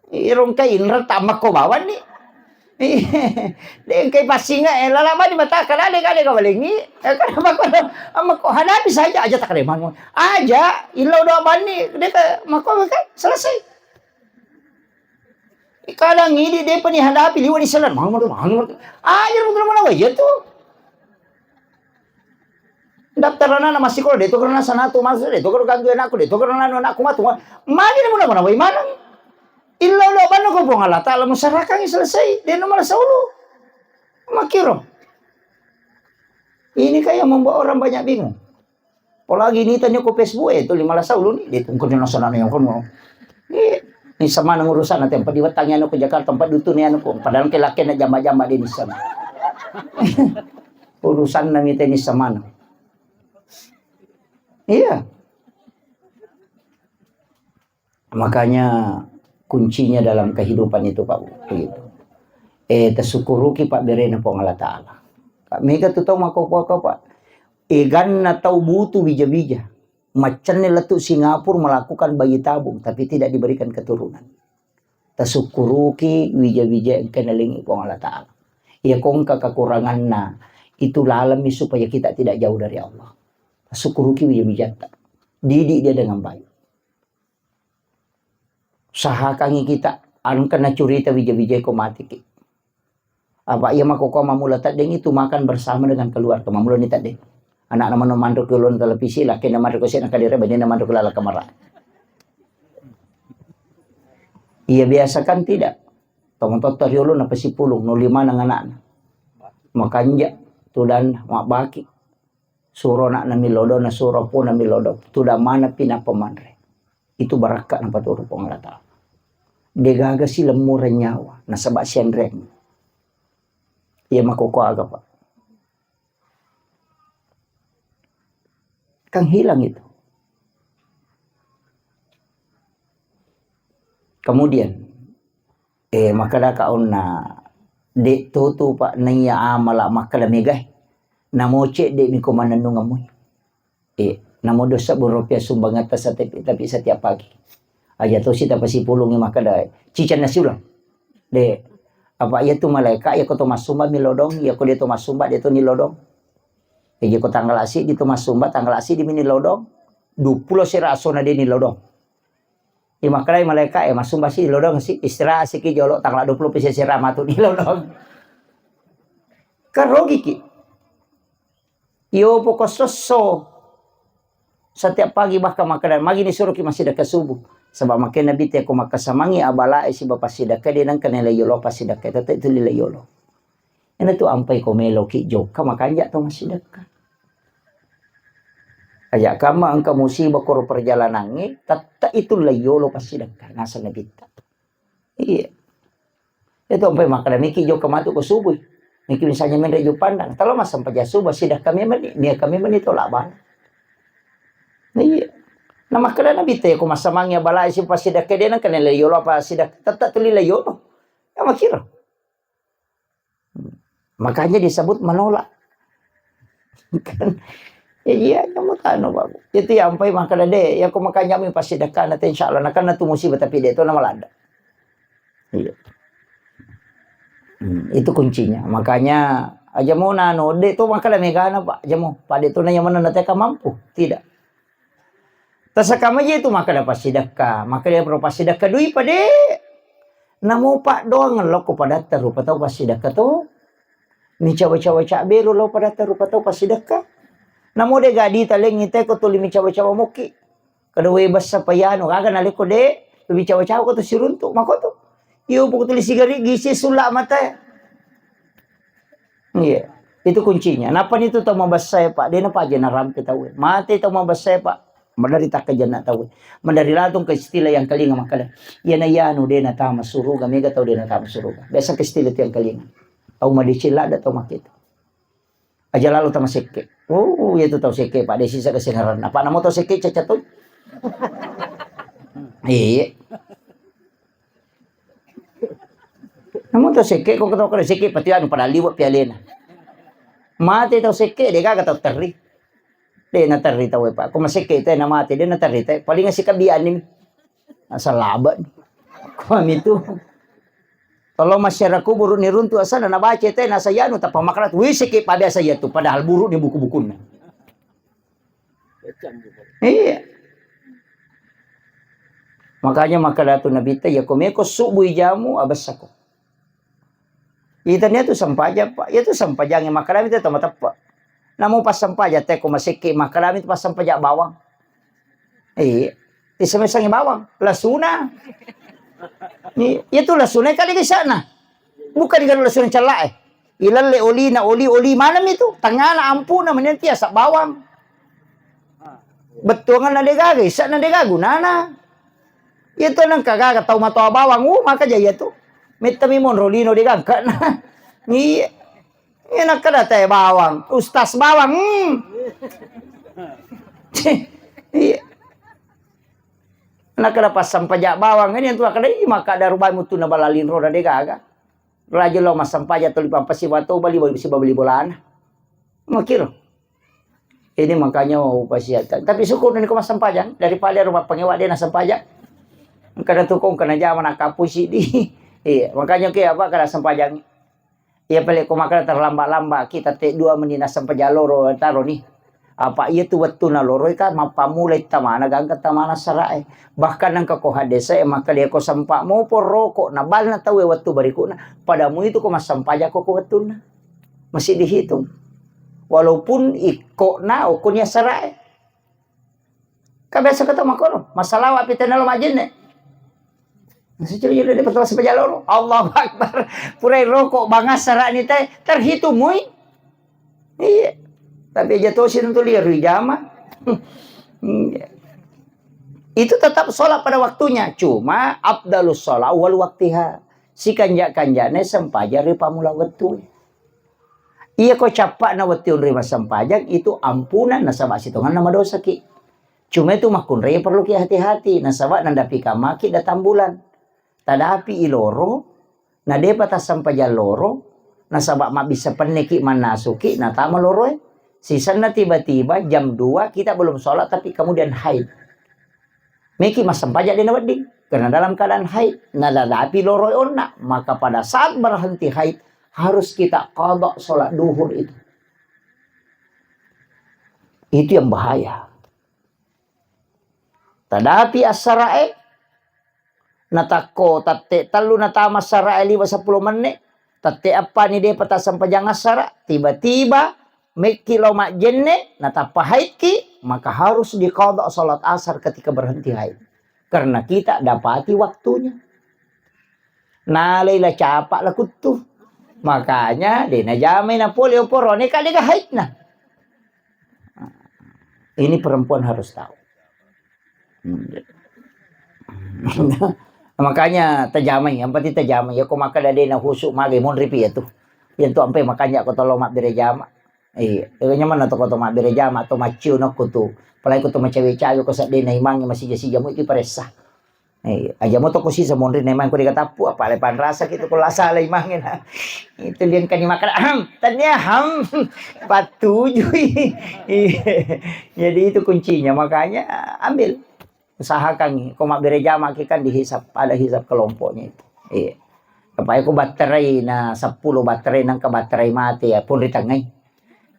Irongkai inra tammakko bawanni. Dengkai passinga, eh, lala mani mata kala de kale kawalengi. Eh, kan makko, makko hadapi saja aja takale mango. Aja illau doa banni deka makko kan selesai. Kadang idi depa ni hadapi liwa ni selan. Mango, mango. Aja mutu mana wajah tu. Daftar anak-anak masih sekolah, de to karena sana tu masuk, de to karena ganggu anakku, de to karena anu anakku matu. Magi ni muna mana wai maneng. Illa ulo banno ko Puang Allah Taala musarakangi selesai, de no malah saulu. Makiro. Ini kan yang membuat orang banyak bingung. Apalagi ini tanya ko Facebook, eh, tu lima belas saulu ni, de tungkuni nasana yang kono. Eh, ini sama nang urusan nanti empat di wetang anu ke Jakarta, empat dutu ni anu ko, padahal ke laki na jamba-jamba de ni sana. Urusan nami teni samana. Iya. Makanya kuncinya dalam kehidupan itu, Pak, begitu. Eh, tasyukuruki pabberena Puang Allah Taala. Kak, mega tu tau mako-, mako, Pak. Eganna tau butu wija-wija. Macenne lettu Singapura melakukan bayi tabung, tapi tidak diberikan keturunan. Tasukkuruki wija-wija engka nalengi Puang Allah Taala. Iya ko engka kekuranganna, itu lalemi supaya kita tidak jauh dari Allah. Tasukkuruki wija-wijatta. Didik dia dengan baik. Usahakangi kita, engka nacurita wija-wija ko matiki. Apa iya makkokkoe mammula teddeng itu makan bersama dengan keluarga, mammula ni teddeng. Anakna mano manro ke ulun televisi, lakena manro ke sena kadere, banina manro ke lala kamara. Iya biasa kan tidak. Tomatotta riolo napasipulung, nolli maneng anakna. Makanja, tudanna, mabbaki. Suro anakna millodo, nasuro apona millodo. Tudang maneng pi nappa manre. Itu barakka napaturu Puang Allah Taala. Degaga silemmureng nyawa, nasaba sianreng. Iya makkokkoe aga, Pak. Kan hilang itu. Kemudian, eh, makkedaka onna, de' tutu, Pak, naiya amala makkeda megae. Namo cedde' miko mannennungeng moi. Eh, namo dua sebbu rupiah sumbangatta setiap, tapi setiap pagi. Aja tosi tapasipulungi makkeda, ciceng nasi ulang. De. Apa iya tu malaika, iya ko to massumba mi lodong, iya ko de to massumba de to ni lodong. Iya ko tanggala siddi to massumba, tanggala siddi mi ni lodong. Dua puluh sera asona de ni lodong. Iya makkedai malaika, eh, massumba si lodong si, istirahat siki jolo, tanggala dua puluh pise sera matu ni lodong. Kan rogi ki. Iyo poko sosso. Setiap pagi bahkan makkeda, magi ni suruki massidekka subuh. Sebab makkeda Nabi te ko makkasamangi abalae siba passidekka de nengka nilai yolo passidekka, tette itu nilai yolo. Ena tu ampai ko meloki jokka makanja to massidekka. Aja kamma engka musibah koro perjalanangnge, tette itu nilai yolo passidekka. Nasa Nabi ta. Iya. Itu ampai makkeda miki jokka matu ko subuh. Miki misalnya menre Juppandang, talo massempajang subuh, sidekka memang ni, nia kami meni tolak bala. Iya. Nah, makkeda Nabi te ko massamangi abalae si passidekka de nengka nilai yolo apa sidekka, tette tuli lai yolo. Ya makiro. Makanya disebut menolak. Kan? Ya iya, kamu tano bagus. Itu yang ampai makkeda de, ya ko makanja mi passidekka na te insya Allah, na kan na tu musibah tapi de to na malada. Iya. Hmm, itu kuncinya. Makanya aja mau nano, de to makkeda megana, Pak. Aja mau, Pak de to na yang mana na teka mampu. Tidak. Tasakamaji itu makkeda passidekka, makkeda pro passidekka dui pade. Namo Pak doang lokko padatta rupa tau passidekka to. Micawa-cawa cabberu lo padatta rupa tau passidekka. Namo de gadi talengi te ko tuli micawa-cawa mokki. Kada wae bessa payano, gaga nalekko de, lebih cawa-cawa ko to siruntu, makoto. Iyo, poko tuli sigari, gisi, sula mata. Iya, itu kuncinya. Napa ni tu tau mabessa ya, Pak? De na paja narampe tau. Mate tau mabessa ya, Pak. Madari takkajanna tau. Madari latung ke istilah yang kalinga makkeda. Iya na yanu de na tama suruga, mega tau de na tama suruga. Biasa ke istilah tu yang kalinga. Tau madeceng lada tau makkeda. Aja lalo tama sekke. Oh, iya tu tau sekke, Pak. De sisa kesengaran. Apa namo tau sekke caca tu? Iya. Namo tau sekke, ko tau kada sekke, pati anu pada liwat pialena. Mate tau sekke, de gaga tau terri. De na terri tau, Pak. Ko masekke te na mate, de na terri te. Paling si kabiani. Asal laba. Kami tu. Kalau masyarakat buru ni runtu asana na baca te na sayanu tapa makratu. Wih, sekke pa biasa iya tu, padahal buru ni buku-bukunna. Iya. Makanya makkeda tu Nabi ta, ya ko meko subuh jamu abessako. Itania tu sempajang, Pak. Ya tu sempajang yang makkeda itu tama teppe. Namo pas sempajang te ko masekke makkeda itu pas sempajang bawang. Iya. Isame-same bawang, lasuna. Iya tu lasuna kali kisana. Bukan dengan lasuna cella eh. Ilalle olina, oli, oli maneng itu. Tengana ampuna menenti asa bawang. Bettuanganna de gaga, isana de gaga gunana. Iya tu nengka gaga tau matoa bawang, uh, maka jaya tu. Metta mi monro lino de gangka na. Iya. Iya nakkeda te bawang, ustaz bawang. Hmm. Iya. Nakkeda passampaja bawang, ini tu nakkeda, "Ih, maka ada rubai mutu na bala linro na de gaga." Raja lo massampaja tuli pampasi wato bali, bali, bali bolana. Makiro. Ini makanya mau upasiakan. Tapi syukur ini ko massampajang daripada rumah pengewa dia na sampajang. Kada tukung kena jama na kapusi di. Iya, makanya ke apa kada sampajang. Iya pale ko makkeda terlambat-lambat kita te dua meni naseng pajaloro taro ni. Apa iya tu wettu naloroi ka mappammulai tamana gangka tamana sarae. Bahkan nengka ko hadese makkeda ko sempa mopo roko na balna tauwe wettu berikutna pada mu itu ko massempajako ko wettunna. Mesti dihitung. Walaupun ikkona okko nia sarae. Ka biasa kata makono, massalawa pi tena lo majenne. Sicuri jolo de pertama sepaja loro. Allahu Akbar. Purai rokok bangas sarani te terhitung mui. Iya. Tapi aja tosi tentu liar di jama. Iya. Itu tetap sholat pada waktunya. Cuma afdalus sholat wal waktiha. Si kanja-kanjane sempaja ri pamula wettu. Iya ko cappa'na wettu onroi massempajang itu ampunan nasaba sitonganna madosaki. Cuma itu makkunrai perlu ki hati-hati nasaba nadapi kamaki datang bulan. Tadapi iloro, na depa tassempajang loro, nasaba mabbissa penneki mannasuki natama loroe. Sisenna tiba-tiba jam dua kita belum sholat tapi kemudian haid. Meki massempajang dena wedding. Karena dalam keadaan haid, naladapi loro onna, maka pada saat berhenti haid, harus kita qada sholat duhur itu. Itu yang bahaya. Tadapi assarae, natakko tette tellu natama assarae liwa seppulo menne, tette eppa ni depa tassempajang assara, tiba-tiba mekki lao majjenne, natappa haidki, maka harus diqada salat asar ketika berhenti haid. Karena kita dapati waktunya. Nalai la capa la kuttu. Makanya de najamai na pole oporone ka dega haidna. Ini perempuan harus tahu. Hmm. Makanya tajamai, yang penting tajamai. Ya, ko makkeda de na khusyuk mage, monri pi ya tu. Yang tu ampe makanya ko tolo mabbere jama. Iya, ega nyamanna to ko to mabbere jama, to maccio nokko tu. Apalagi ko to macawe-cawe ko seddena imangnge masija-sija mu itu paressa. Iya, aja mo to ko sisa monri na imang ko dikatappu, apa le panrasa gitu ko la sala imangnge na. Itu liang kani makan, ahem, tania ham, patujui. Iya. Jadi itu kuncinya, makanya ambil. Usahakan ko mabbere jama ki kan dihisap, ada hisap kelompoknya itu. Iya. Apa ko batterai na seppulo batterai nangka batterai mate ya pun ri tangai.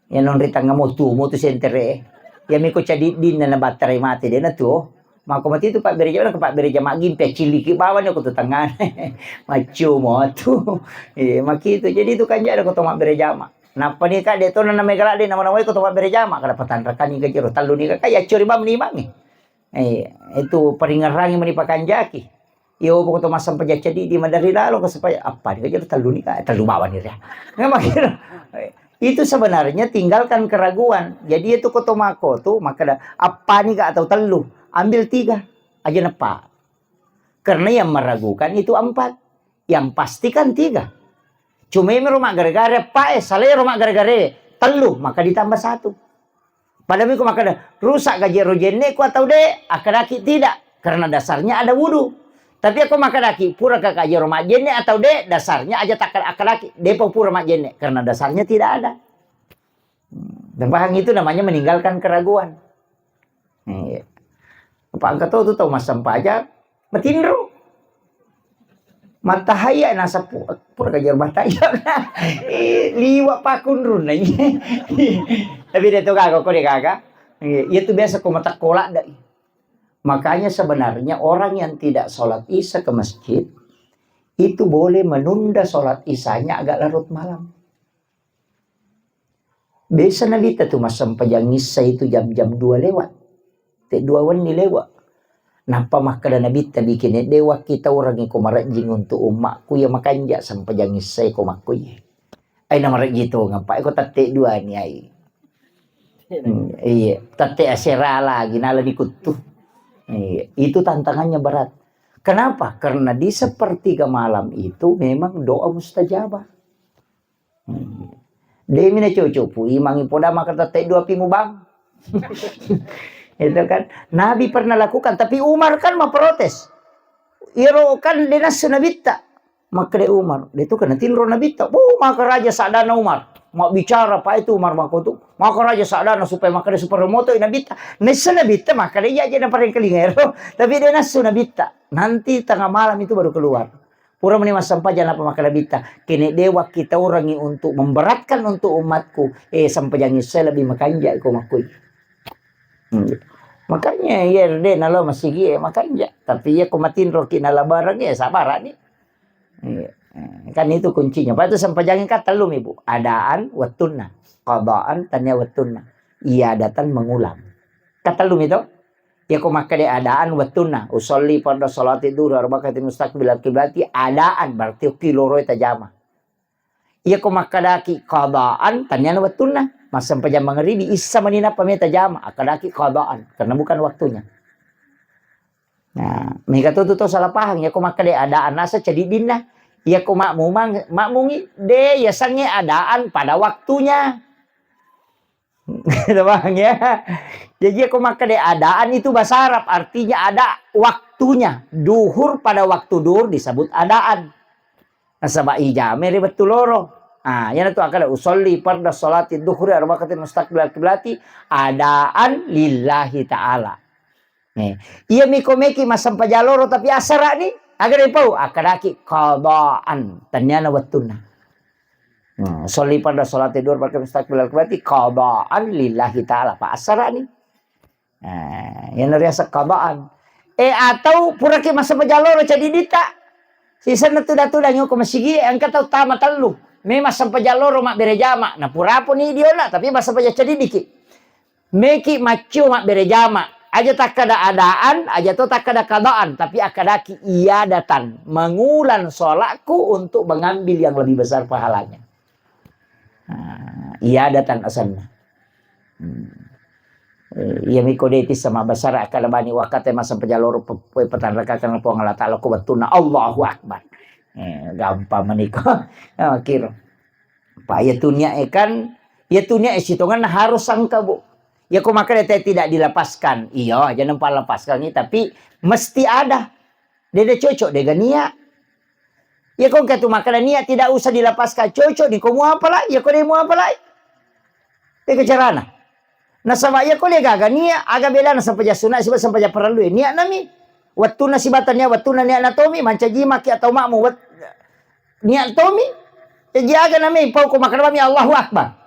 Ya non ri tangai mo tu, mo tu sentere. Ya miko cadiddin na batterai mate de na tu. Mako mati tu pabbere jama, pabbere jama gimpe ciliki bawani ko tu tangan. Maccio mo tu. Iya, maki tu. Jadi itu kan jada ko to mabbere jama. Nappa ni ka de to na megala de nama-namai ko to mabbere jama kada patanrakani ka jero tallu ni ka ya cori bam ni mangi. Eh, itu paringerrangi mani pakanjaki. Iyo, pokok to massempajang ceddi di madari lalo ko supaya apa ni kajero tellu ni ka, tellu bawang ni ria. Nggak makin. Itu sebenarnya tinggalkan keraguan. Jadi itu ko to mako tu makkeda apa ni ka atau tellu, ambil tiga aja nepa. Karena yang meragukan itu empat. Yang pasti kan tiga. Cuma imi ro maggare-gare, apa e, salai ro maggare-gare, tellu, maka ditambah satu. Pada miko makkeda, rusak gaji ro jenneku atau de, akkedaki tidak, karena dasarnya ada wudu. Tapi aku makkedaki, pura ka gaji ro majjenne atau de, dasarnya aja tak akkedaki, depa pura majjenne, karena dasarnya tidak ada. Hmm, dan paham itu namanya meninggalkan keraguan. Iya. Apa engka to tu tau massempajang, matinro. Mattahayya nasappu, pura kajar mattahayya. Eh, liwa pakunrun nanya. Tapi dia tu kagak, kau dia kagak. Iya, iya tu biasa kau mata kolak dah. Makanya sebenarnya orang yang tidak sholat isya ke masjid itu boleh menunda sholat isyanya agak larut malam. Biasa Nabitta tu massempajang issa itu jam-jam dua lewat. Te dua wenni lewat. Nappa makkeda Nabitta, "Bikene de wakki taurangi ko marejjing untuk ummakku ya makanja sempajang issa ko makkuye." Ai na marejji tongeng pa ko tette dua ni ai. Hmm, iya, tette asera lagi nala dikuttu. Iya, itu tantangannya berat. Kenapa? Karena di sepertiga malam itu memang doa mustajabah. Hmm. Demi na cocok pu imangi poda maka tette dua pi mubang. Itu kan Nabi pernah lakukan, tapi Umar kan memprotes. Iro kan de nassu Nabitta. Makkeda Umar, de tu kena tinro Nabitta. Oh, maka raja sadana Umar. Mau bicara apa itu Umar mako tu. Maka raja sadana supaya makkeda supaya moto Nabitta. Nessa Nabitta makkeda iya aja na parengkalinga ero. Tapi de nassu Nabitta. Nanti tengah malam itu baru keluar. Pura meni massempajang, nappa makkeda Nabitta, "Kene de wakki taurangi untuk memberatkan untuk umatku, eh, sempajang issa lebih makanja ko makkui." Hmm. Makanya iya de nalo masigi e makanja. Tapi iya ko matinro ki nala bareng ya sabarani. Iya. Kan itu kuncinya. Apa itu sempajang kan tellu mi, Bu. Adaan wettunna, qadaan tania wettunna. Iya datang mengulang. Kan tellu mi to? Iyako makkeda adaan wettunna, usolli fardhu sholati dhuhri arba'ati mustaqbilal kiblati, adaan berarti okki loroi tajama. Iyako makkedaki qadaan, taniana wettunna, massempajang mangribi, issa mani nappa meta jama, akkedaki qadaan, karena bukan waktunya. Nah, mega to tu tau salah paham, iyako makkeda adaan nasa cadiddinna, iyako makmumang, makmungi, de, yasengnge adaan pada waktunya. Gitu, Bang, ya. Jadi, aku makkeda adaan itu bahasa Arab, artinya ada waktunya. Duhur pada waktu duhur disebut adaan. Nasaba ijame ri wettu loro. Ah, yana tu akkeda usolli fardhu sholati duhri arba'ati mustaqbilal kiblati adaan lillahi ta'ala. Nih, iya miko meki massempajang loro tapi asara'ni, aga dipau? Akkadaki qadaan, tenniana wettunna. Hmm, sholli farda sholati duhur pakai mustaqbilal kiblati qadaan lillahi ta'ala, pa asara'ni. Nah, yang riaseng qadaan. Eh, atau puraki massempajang loro ceddi ditta. Sisenna tuda-tudangi ko masigi, engka tau tama tellu. Memang sempajang loro mabbere jama. Na puraponi diona, tapi massempajang ceddi diki. Meki maccio mabbere jama. Aja takkada adaan, aja to takkada qadaan, tapi akkadaki iadatan, mengulang sholatku untuk mengambil yang lebih besar pahalanya. Nah, iadatan asenna. Hmm. Eh, iya miko de tissa mabbasara akkada bani wakkate massempajang loro pe-, pe-, petanrakakang Puang Allah Ta'ala ko wettunna Allahu Akbar. Eh, gampang maniko. Ah, kiro. Pa iya tu niat e kan, iya tu niat e sitongenna harus sangka, Bu. Iya ko makkeda te tidak dilepaskan. Iya, aja nampa lepaskan, tapi mesti ada. Dede cocok dega niat. Iya ko engka tu makkeda niat tidak usah dilepaskan, cocok ni ko muapala, iya ko de muapala. Dega carana. Nasaba iya ko de gaga niat, aga bedana sempajang sunat siba sempajang parellu e. Niat nami. Wettunna sibata niat, wettunna niat natomi, mancaji maki atau makmu wet-, niat tomi. Jadi aga nami pau ko makkeda bami Allahu Akbar.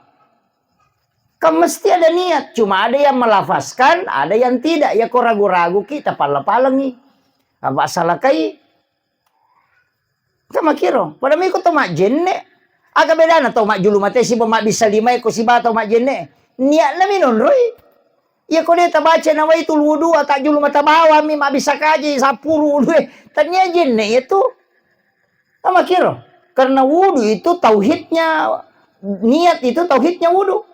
Kan mesti ada niat, cuma ada yang melafazkan, ada yang tidak. Ya ko ragu-ragu ki, tapalla-pallengi. Apa salakai? Kan makiro. Pada miko to majjenne. Aga bedana to majjulu mate siba mabbissa limae ko siba to majjenne. Niatna mi nonroi. Ya ko de tabaca nawaitul wudu, tajjulu mata bawang mi mabbissa kaji sappuru wudu e. Tania jenne itu. Sama kiro. Karena wudu itu tauhidnya, niat itu tauhidnya wudu.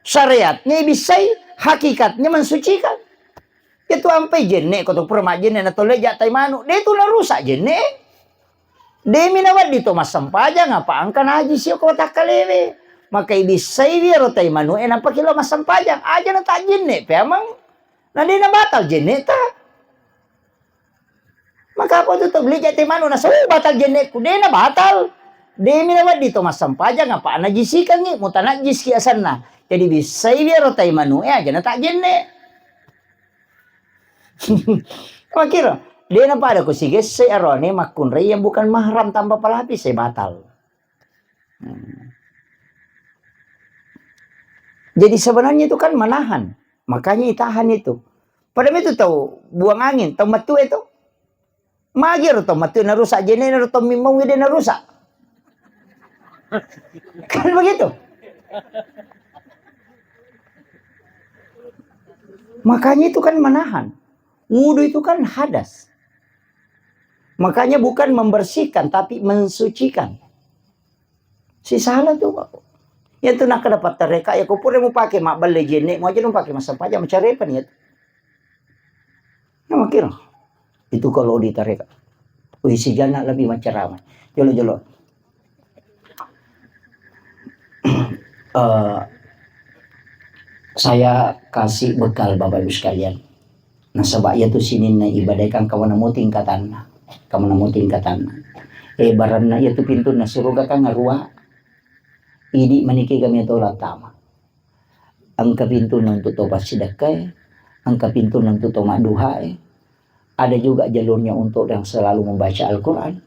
Syariatnya ibissai, hakikatnya mensucikan. Itu ampai jenne, ko to pura majjenne na tolle ja tai manu. De tu narusak jenne. De mi nawedding to massempajang apa angka najisi ko takkalewe. Maka ibissai wiro tai manu e nappa kilo massempajang. Aja na tak jenne pe amang. Na de na batal jenne ta. Maka apa tu tabligh jati manu na sau batal jenne ku, de na batal. De mi na wedding to massempajang apa najisikangi, mutanajjis ki asanna. Jadi bissai biaro tai manu e aja na tak jenne. Makiro, de na pada ku sigesse arone makkunrai yang bukan mahram tanpa pelapis e batal. Hmm. Jadi sebenarnya itu kan menahan, makanya itahan itu. Pada itu tahu buang angin, tahu metu itu. Magi ro tau matu narusak jenne, ro tau mimmau de narusak. Kan begitu. Makanya itu kan menahan. Wudu itu kan hadas. Makanya bukan membersihkan, tapi mensucikan. Si salah tu, Pak. Ya tu nak dapat tareka, ya ko pura mu pake mak belle jenne, mu aja dong pake masa paja, macam apa nih ya? Nah, makiro. Itu kalau di tareka. Wih, si Jana lebih menceramah. Jolo-jolo. Eh, saya kasih bekal Bapak Ibu sekalian. Nasaba iyatu sininna ibadah kan kamu nemu tingkatanna. Kamu nemu tingkatanna. Eh, baranna iyatu pintunna suruga kan ngarua. Idi maniki kami tola tama. Engka pintunna untuk to passidekkae, engka pintunna untuk to madduhae. Ada juga jalurnya untuk yang selalu membaca Al-Quran.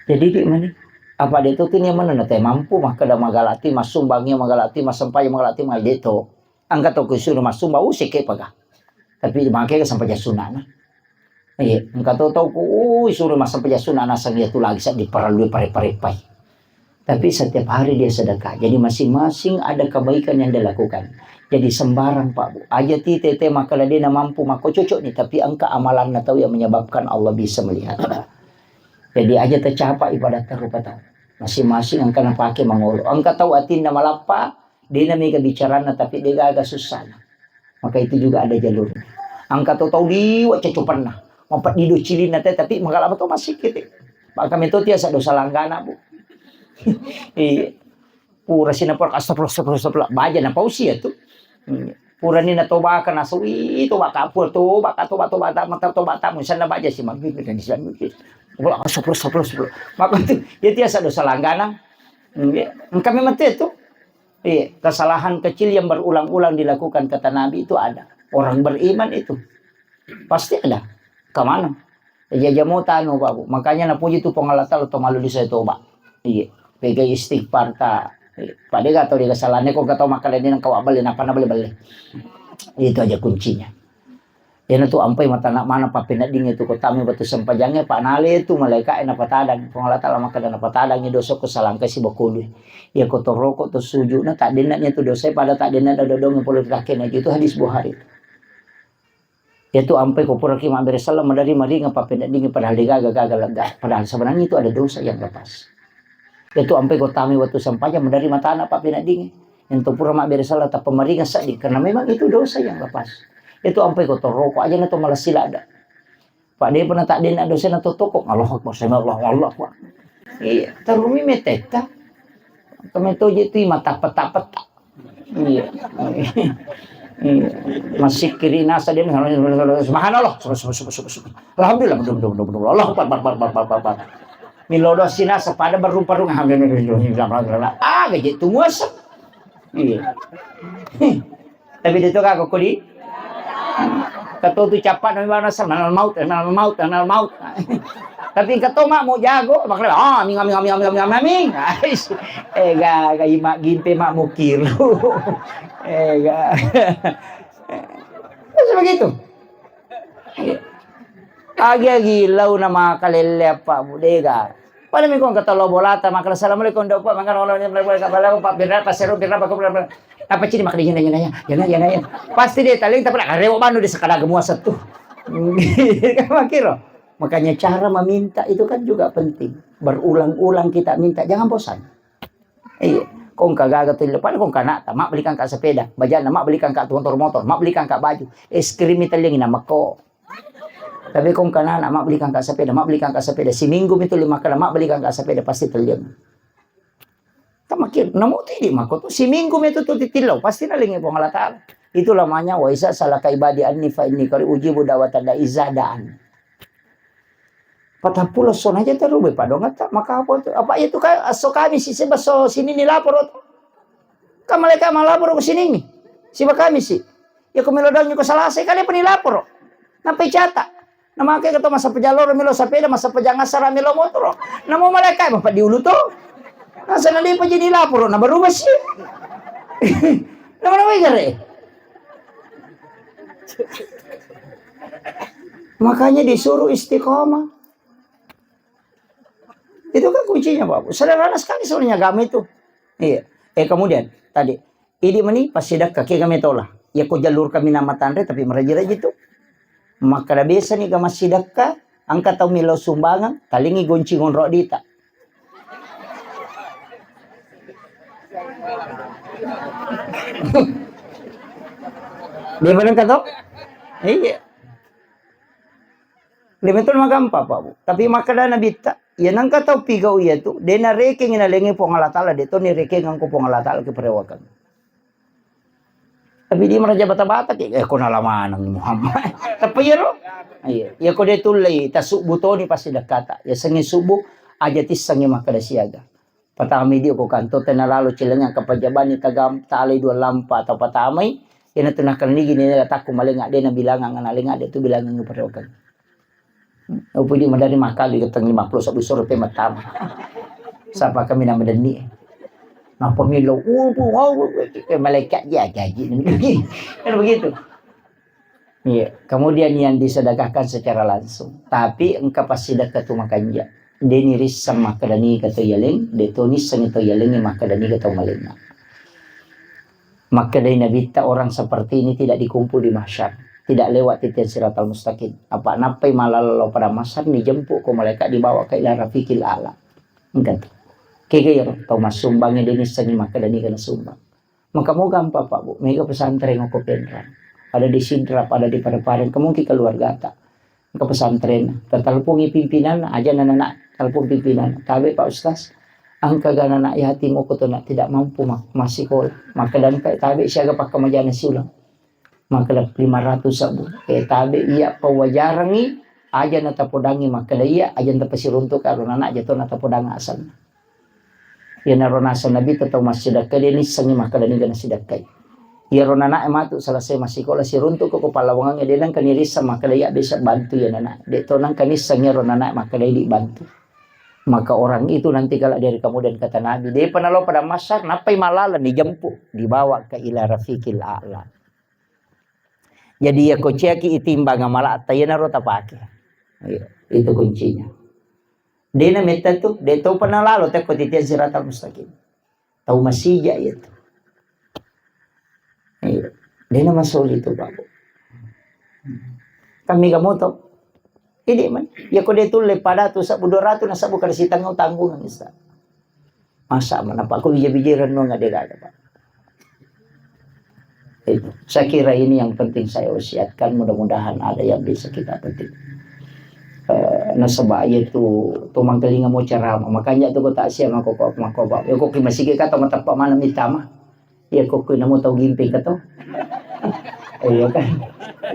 Jadi di mana? Apa de to tini mana nate mampu makkeda magalati, massumbangi magalati, massempajang magalati, magalati to. Engka to kusuruh massumbang, uh, sekke paga. Tapi make sempajang sunnahna. Iya, engka to tau ku, uh, suruh massempajang sunnah naseng iya tu lagi sa diperlui pare-parepai. Tapi setiap hari dia sedekah. Jadi masing-masing ada kebaikan yang dia lakukan. Jadi sembarang, Pak, Bu. Aja ti tete makkeda de na mampu mako cocok nih, tapi engka amalanna tau yang menyebabkan Allah bisa melihat. Jadi aja tercapai pada tarupa tau. Masing-masing engka napake mangolo. Engka tau atinna malappa, de na mega bicaranna tapi de gaga sussana. Maka itu juga ada jalurnya. Engka to tau liwa cacopanna. Mapeddi do cilinna te, tapi magalama to masih kete. Maka meto tiasa dosa langgana, Bu. Iya. Pura sina pura astagfirullah, astagfirullah, astagfirullah. Baja na pausi ya tu. Hmm. Pura ni na toba ka nasu, ih, toba ka pura, toba ka, toba, toba, ta, mata, toba, ta, musanna baja si maggi, dan si maggi. Pura astagfirullah, astagfirullah, astagfirullah. Maka tu, ya tiasa dosa langgana. Hmm, ya. Engka memang tu, ya tu. Iya, kesalahan kecil yang berulang-ulang dilakukan, kata Nabi, itu ada. Orang beriman itu. Pasti ada. Kemana? Jaja mo tanu, Pak, Bu. Makanya napuji tu Puang Allah Taala to malu di saya toba. Iya. Pegai istighfar ta. Iya. Pada gak tau dia kesalahan ko gak tau makan ini nang kawak beli napa na beli beli. Itu aja kuncinya. Iyana tu ampai matana mana pappeneddingnge tu ko tami wettu sempajangnge, pa nale tu malaeka'e napatadang. Puang Allah Taala makkeda, "Napatadangngi dosa ko salangkai sibawa kolue. Iya ko toroko to sujudna, taddenna nia tu dosae pada taddenna dodongnge pole ri kakkena." Itu hadis Bukhari. Iya tu ampai ko puraki mabbere selleng, madari maringa pappeneddingnge padahal degaga gaga lega. Padahal sebenarnya itu ada dosa yang lepas. Iya tu ampai ko tami wettu sempajang, madari matana pappeneddingnge. Iyatu pura mabbere selleng tappa maringa sedding, karena memang itu dosa yang lepas. Itu ampai ko toroko aja na to malessi ladde. Pak, de pernah tak dena dosa na to toko. Allahu Akbar, sami Allahu, Allahu Akbar. Iya, tarumi meteta. Kami toje tu mata peta-peta. Iya. Iya. Masih kiri nasa dia, subhanallah, subhanallah, subhanallah, subhanallah. Alhamdulillah, betul, betul, betul, betul. Allahu Akbar, Akbar, Akbar, Akbar, Akbar. Milodo sinasa pada berrupa-rupa. Ah, gaji tu muasa. Iya. Tapi dia tu kagak kodi. Ketua tu capat nama bana sama maut, nama maut, nama maut. Tapi ketua mak mau jago, makanya ah ming ming ming ming ming ming. Eh ga ga imak gimpe mak mukir. Eh ga. Terus begitu. Agi-agi lau na makalelle apa budega. Pada mi kong kata lo bolata makala assalamualaikum dok pak makan orang yang berapa kata lo pak birra pasero birra pak apa cini makan jana jana ya jana jana ya pasti dia taling tapi nak rewo banu di sekadar gemua satu. Makiro makanya cara meminta itu kan juga penting berulang-ulang kita minta jangan bosan. Iya. Kong kagaga tu lepas kong kanata mak belikan kak sepeda bajana mak belikan kak motor motor mak belikan kak baju es krim itu lagi nama ko. Tapi kong kanana mak belikan kak sepeda mak belikan kak sepeda siminggu itu lima kali mak belikan kak sepeda pasti teliang. Tamakir namu tu idi mako tu siminggu itu tu titillau pasti nalingi Puang Allah Taala. Itu lamanya waisa salaka ibadi anni fa inni kari ujibu dawata da izadaan. Patappulo sona aja terus be padongatta maka apa tu apa itu kan asso kami si seba so sini ni lapor tu. Kan malaikat malapor ke sini ni. Siba kami si. Ya ko melo dong ko salase kali apa ni lapor. Nampai cata. Namake keto masa pejalloro melo sepeda masa pejang asara melo motoro. Namo malaikat bapak diulu tu. Nasa nalipa jadi lapor na berubah si. Nama nama gare. Makanya disuruh istiqomah. Itu kan kuncinya Pak. Sederhana sekali sebenarnya agama itu. Iya. Eh kemudian tadi idi meni pasti dakka kega metola. Ya ko jalur kami nama tanre tapi meraji-raji tu. Maka da biasa ni ga masih dakka angka tau milo sumbangan talingi gonci ngonro dita. Dia bilang kata? Iya. Lebih betul magampa Pak Bu. Tapi makkeda Nabitta, ya nengka tau pigau iya tu, de narekeng nalengi Puang Allah Taala, de to nirekeng angko Puang Allah Taala ke perewakang. Tapi dia meraja bata-bata ke, eh kona lamanang Muhammad. Tapi ya ro? Iya, ya ko de tullei tasubbu toni pasti dakata. Ya sengi subuh aja tissengi makkeda siaga. Patami dio ko kanto tena lalo cilengang kapajabani tagam talai dua lampa atau patamai, ina tu nakennigi ni takku malenga de na bilangang na lenga de tu bilangang perokeng. Upu di madari makali geteng lima puluh sabbu soro pe matama. Sapa kami na madenni. Napa milo upu wow malaikat dia gaji. Kan begitu. Iya, kemudian yang disedekahkan secara langsung. Tapi engka passidekka tu makanja. De nirisseng makkeda niga to yaleng, de to nisseng to yaleng makkeda niga to malenna. Makkedai Nabitta orang seperti ini tidak dikumpul di mahsyar, tidak lewat titian siratal mustaqim. Apa nappai malalo pada mahsyar dijemput ko malaikat dibawa ke ila rafiqil a'la. Engka tu. Kega yaro tau massumbangnge de nissengi makkeda niga nasumbang. Maka mau gampang Pak Bu, mega pesantren ko Penrang. Ada di Sidrap, ada di Parepare, kemungkin keluargata. Ke pesantren, tertelepongi pimpinan, aja nana telepon pimpinan. Tabe Pak Ustaz, angka gana anak yatim ko tu nak tidak mampu mak masih sekolah. Maka dan kayak tabe siaga pakai majana siulang. Maka lima ratus sabu. Eh tabe iya pawajarangi, aja na tapodangi maka iya, aja na tapasiruntuk karo anak jatuh na tapodang asal. Iyanaro naseng Nabitta tau massidekka, de nissengngi makkeda niga nasidekkai. Iyaro nanae matu selesai massikola, siruntu ko, ko pallawangangnge, de nengka nirisseng makkeda iya bisa bantu iya nanae. De to nengka nisseng iyaro nanae makkeda idi bantu. Maka orang itu nanti kelak di hari kemudian, kata Nabi, depa nalo padang mahsyar, nappai mallaleng dijemput, dibawa ke ila rafiqil a'la. Jadi, iya ko ciaki itimbang amala'ta, iyanaro tapake. Iya, itu kuncinya. Dena metta tu, de topa nalalo tekko titian siratal mustaqim. Tau masija iya tu. Iya. Dena masoli tu, Pak. Kami ga moto. Idi man. Ya ko de tulle pada tu sabbu dua ratu na sabbu kada sitanggung tanggungan isa. Masa mana Pak, ko bija-bija renung ada gaga, Pak. Itu. Saya kira ini yang penting saya wasiatkan, mudah-mudahan ada yang bisa kita petik. Eh, nasaba iya tu, tu mangkalinga mo ceramah, makanya tu ko tak siap mako, mako, mako, ya ko ki masigi kata matappa mana mitama. Iya ko kui namo tau gimping ka to. Iya kan?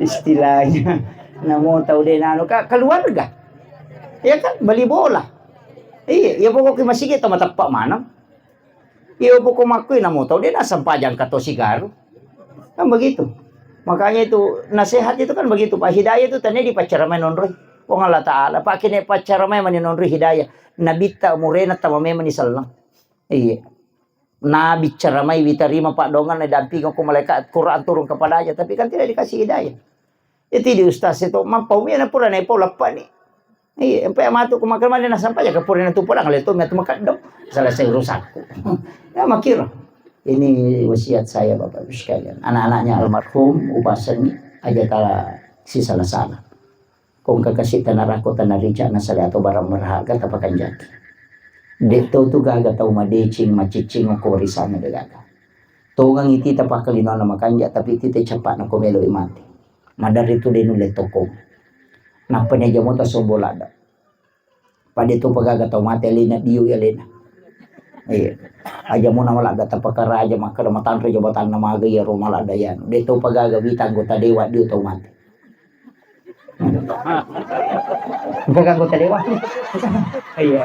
Istilahnya namo tau de nanu ka keluarga. Iya kan? Beli bola. Iya, iya pokok ki masigi to matappa maneng. Iya pokok makkui namo tau de nasempajang ka to sigaru. Kan begitu. Makanya itu nasihat itu kan begitu, Pak. Hidayah itu tadi dipaccaramai nonroi Puang Allah Ta'ala. Pak kene paccaramai mani nonroi hidayah. Nabitta murena tama memang ni selleng. Iya. Nabicara mai witarima paddongan, naiddampingeng ko malaikat Quran turun kepadanya, tapi kan tidak dikasih hidayah. Itu di ustaz itu mampu mi na pura naipo leppa ni. Iya, empe matu ko makan mana nasempajang ka pura na tu pulang le to mi atu makaddong. Selesai urusanku. Ya makira. Ini wasiat saya Bapak Ibu sekalian. Anak-anaknya almarhum Upasengi aja tala si salah-salah. Ko engka kasi tanah rako, tanah rica, nasale atau barang berharga tapakanjaki. De to tu gaga tau madeceng, maciccing ko warisanna de gaga. Tongang iti tapakkalinona makanja, tapi iti te capakna ko meloi mate. Maderri tu de nulle toko. Nappa ni aja mota sobo ladda. Pada to pagaga tau mate alena, dio alena. Iya. Aja mona maladda tapakaraja makkeda matanre jabatanna maga iya ro maladda yanu. De to pagaga wita anggota dewan dio tau mate. Engka anggota dewan. Iya.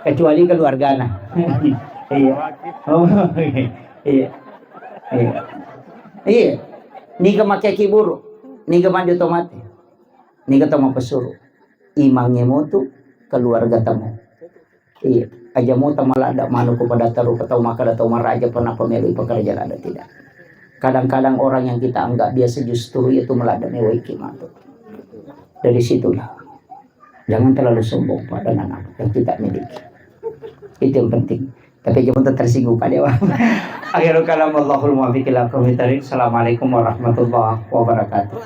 Kecuali keluargana. Iya. Oh, iya. Iya. Iya. Niga make kiburu. Niga maju to mate. Niga to mapesuru. Imangnge motu keluarga tamo. Iya, aja mota maladda manu ko pada taru ke tau makkeda tau maraja pernah pemelu pekerja ladda tidak. Kadang-kadang orang yang kita anggap biasa justru itu maladda mewai ki matu. Dari situlah. Jangan terlalu sombong, Pak, dengan apa yang kita miliki. Itu yang penting. Tapi aja mota tersinggung, Pak Dewa. Akhirul kalam, wallahul muwaffiq ila aqwamit thariq. Assalamualaikum warahmatullahi wabarakatuh.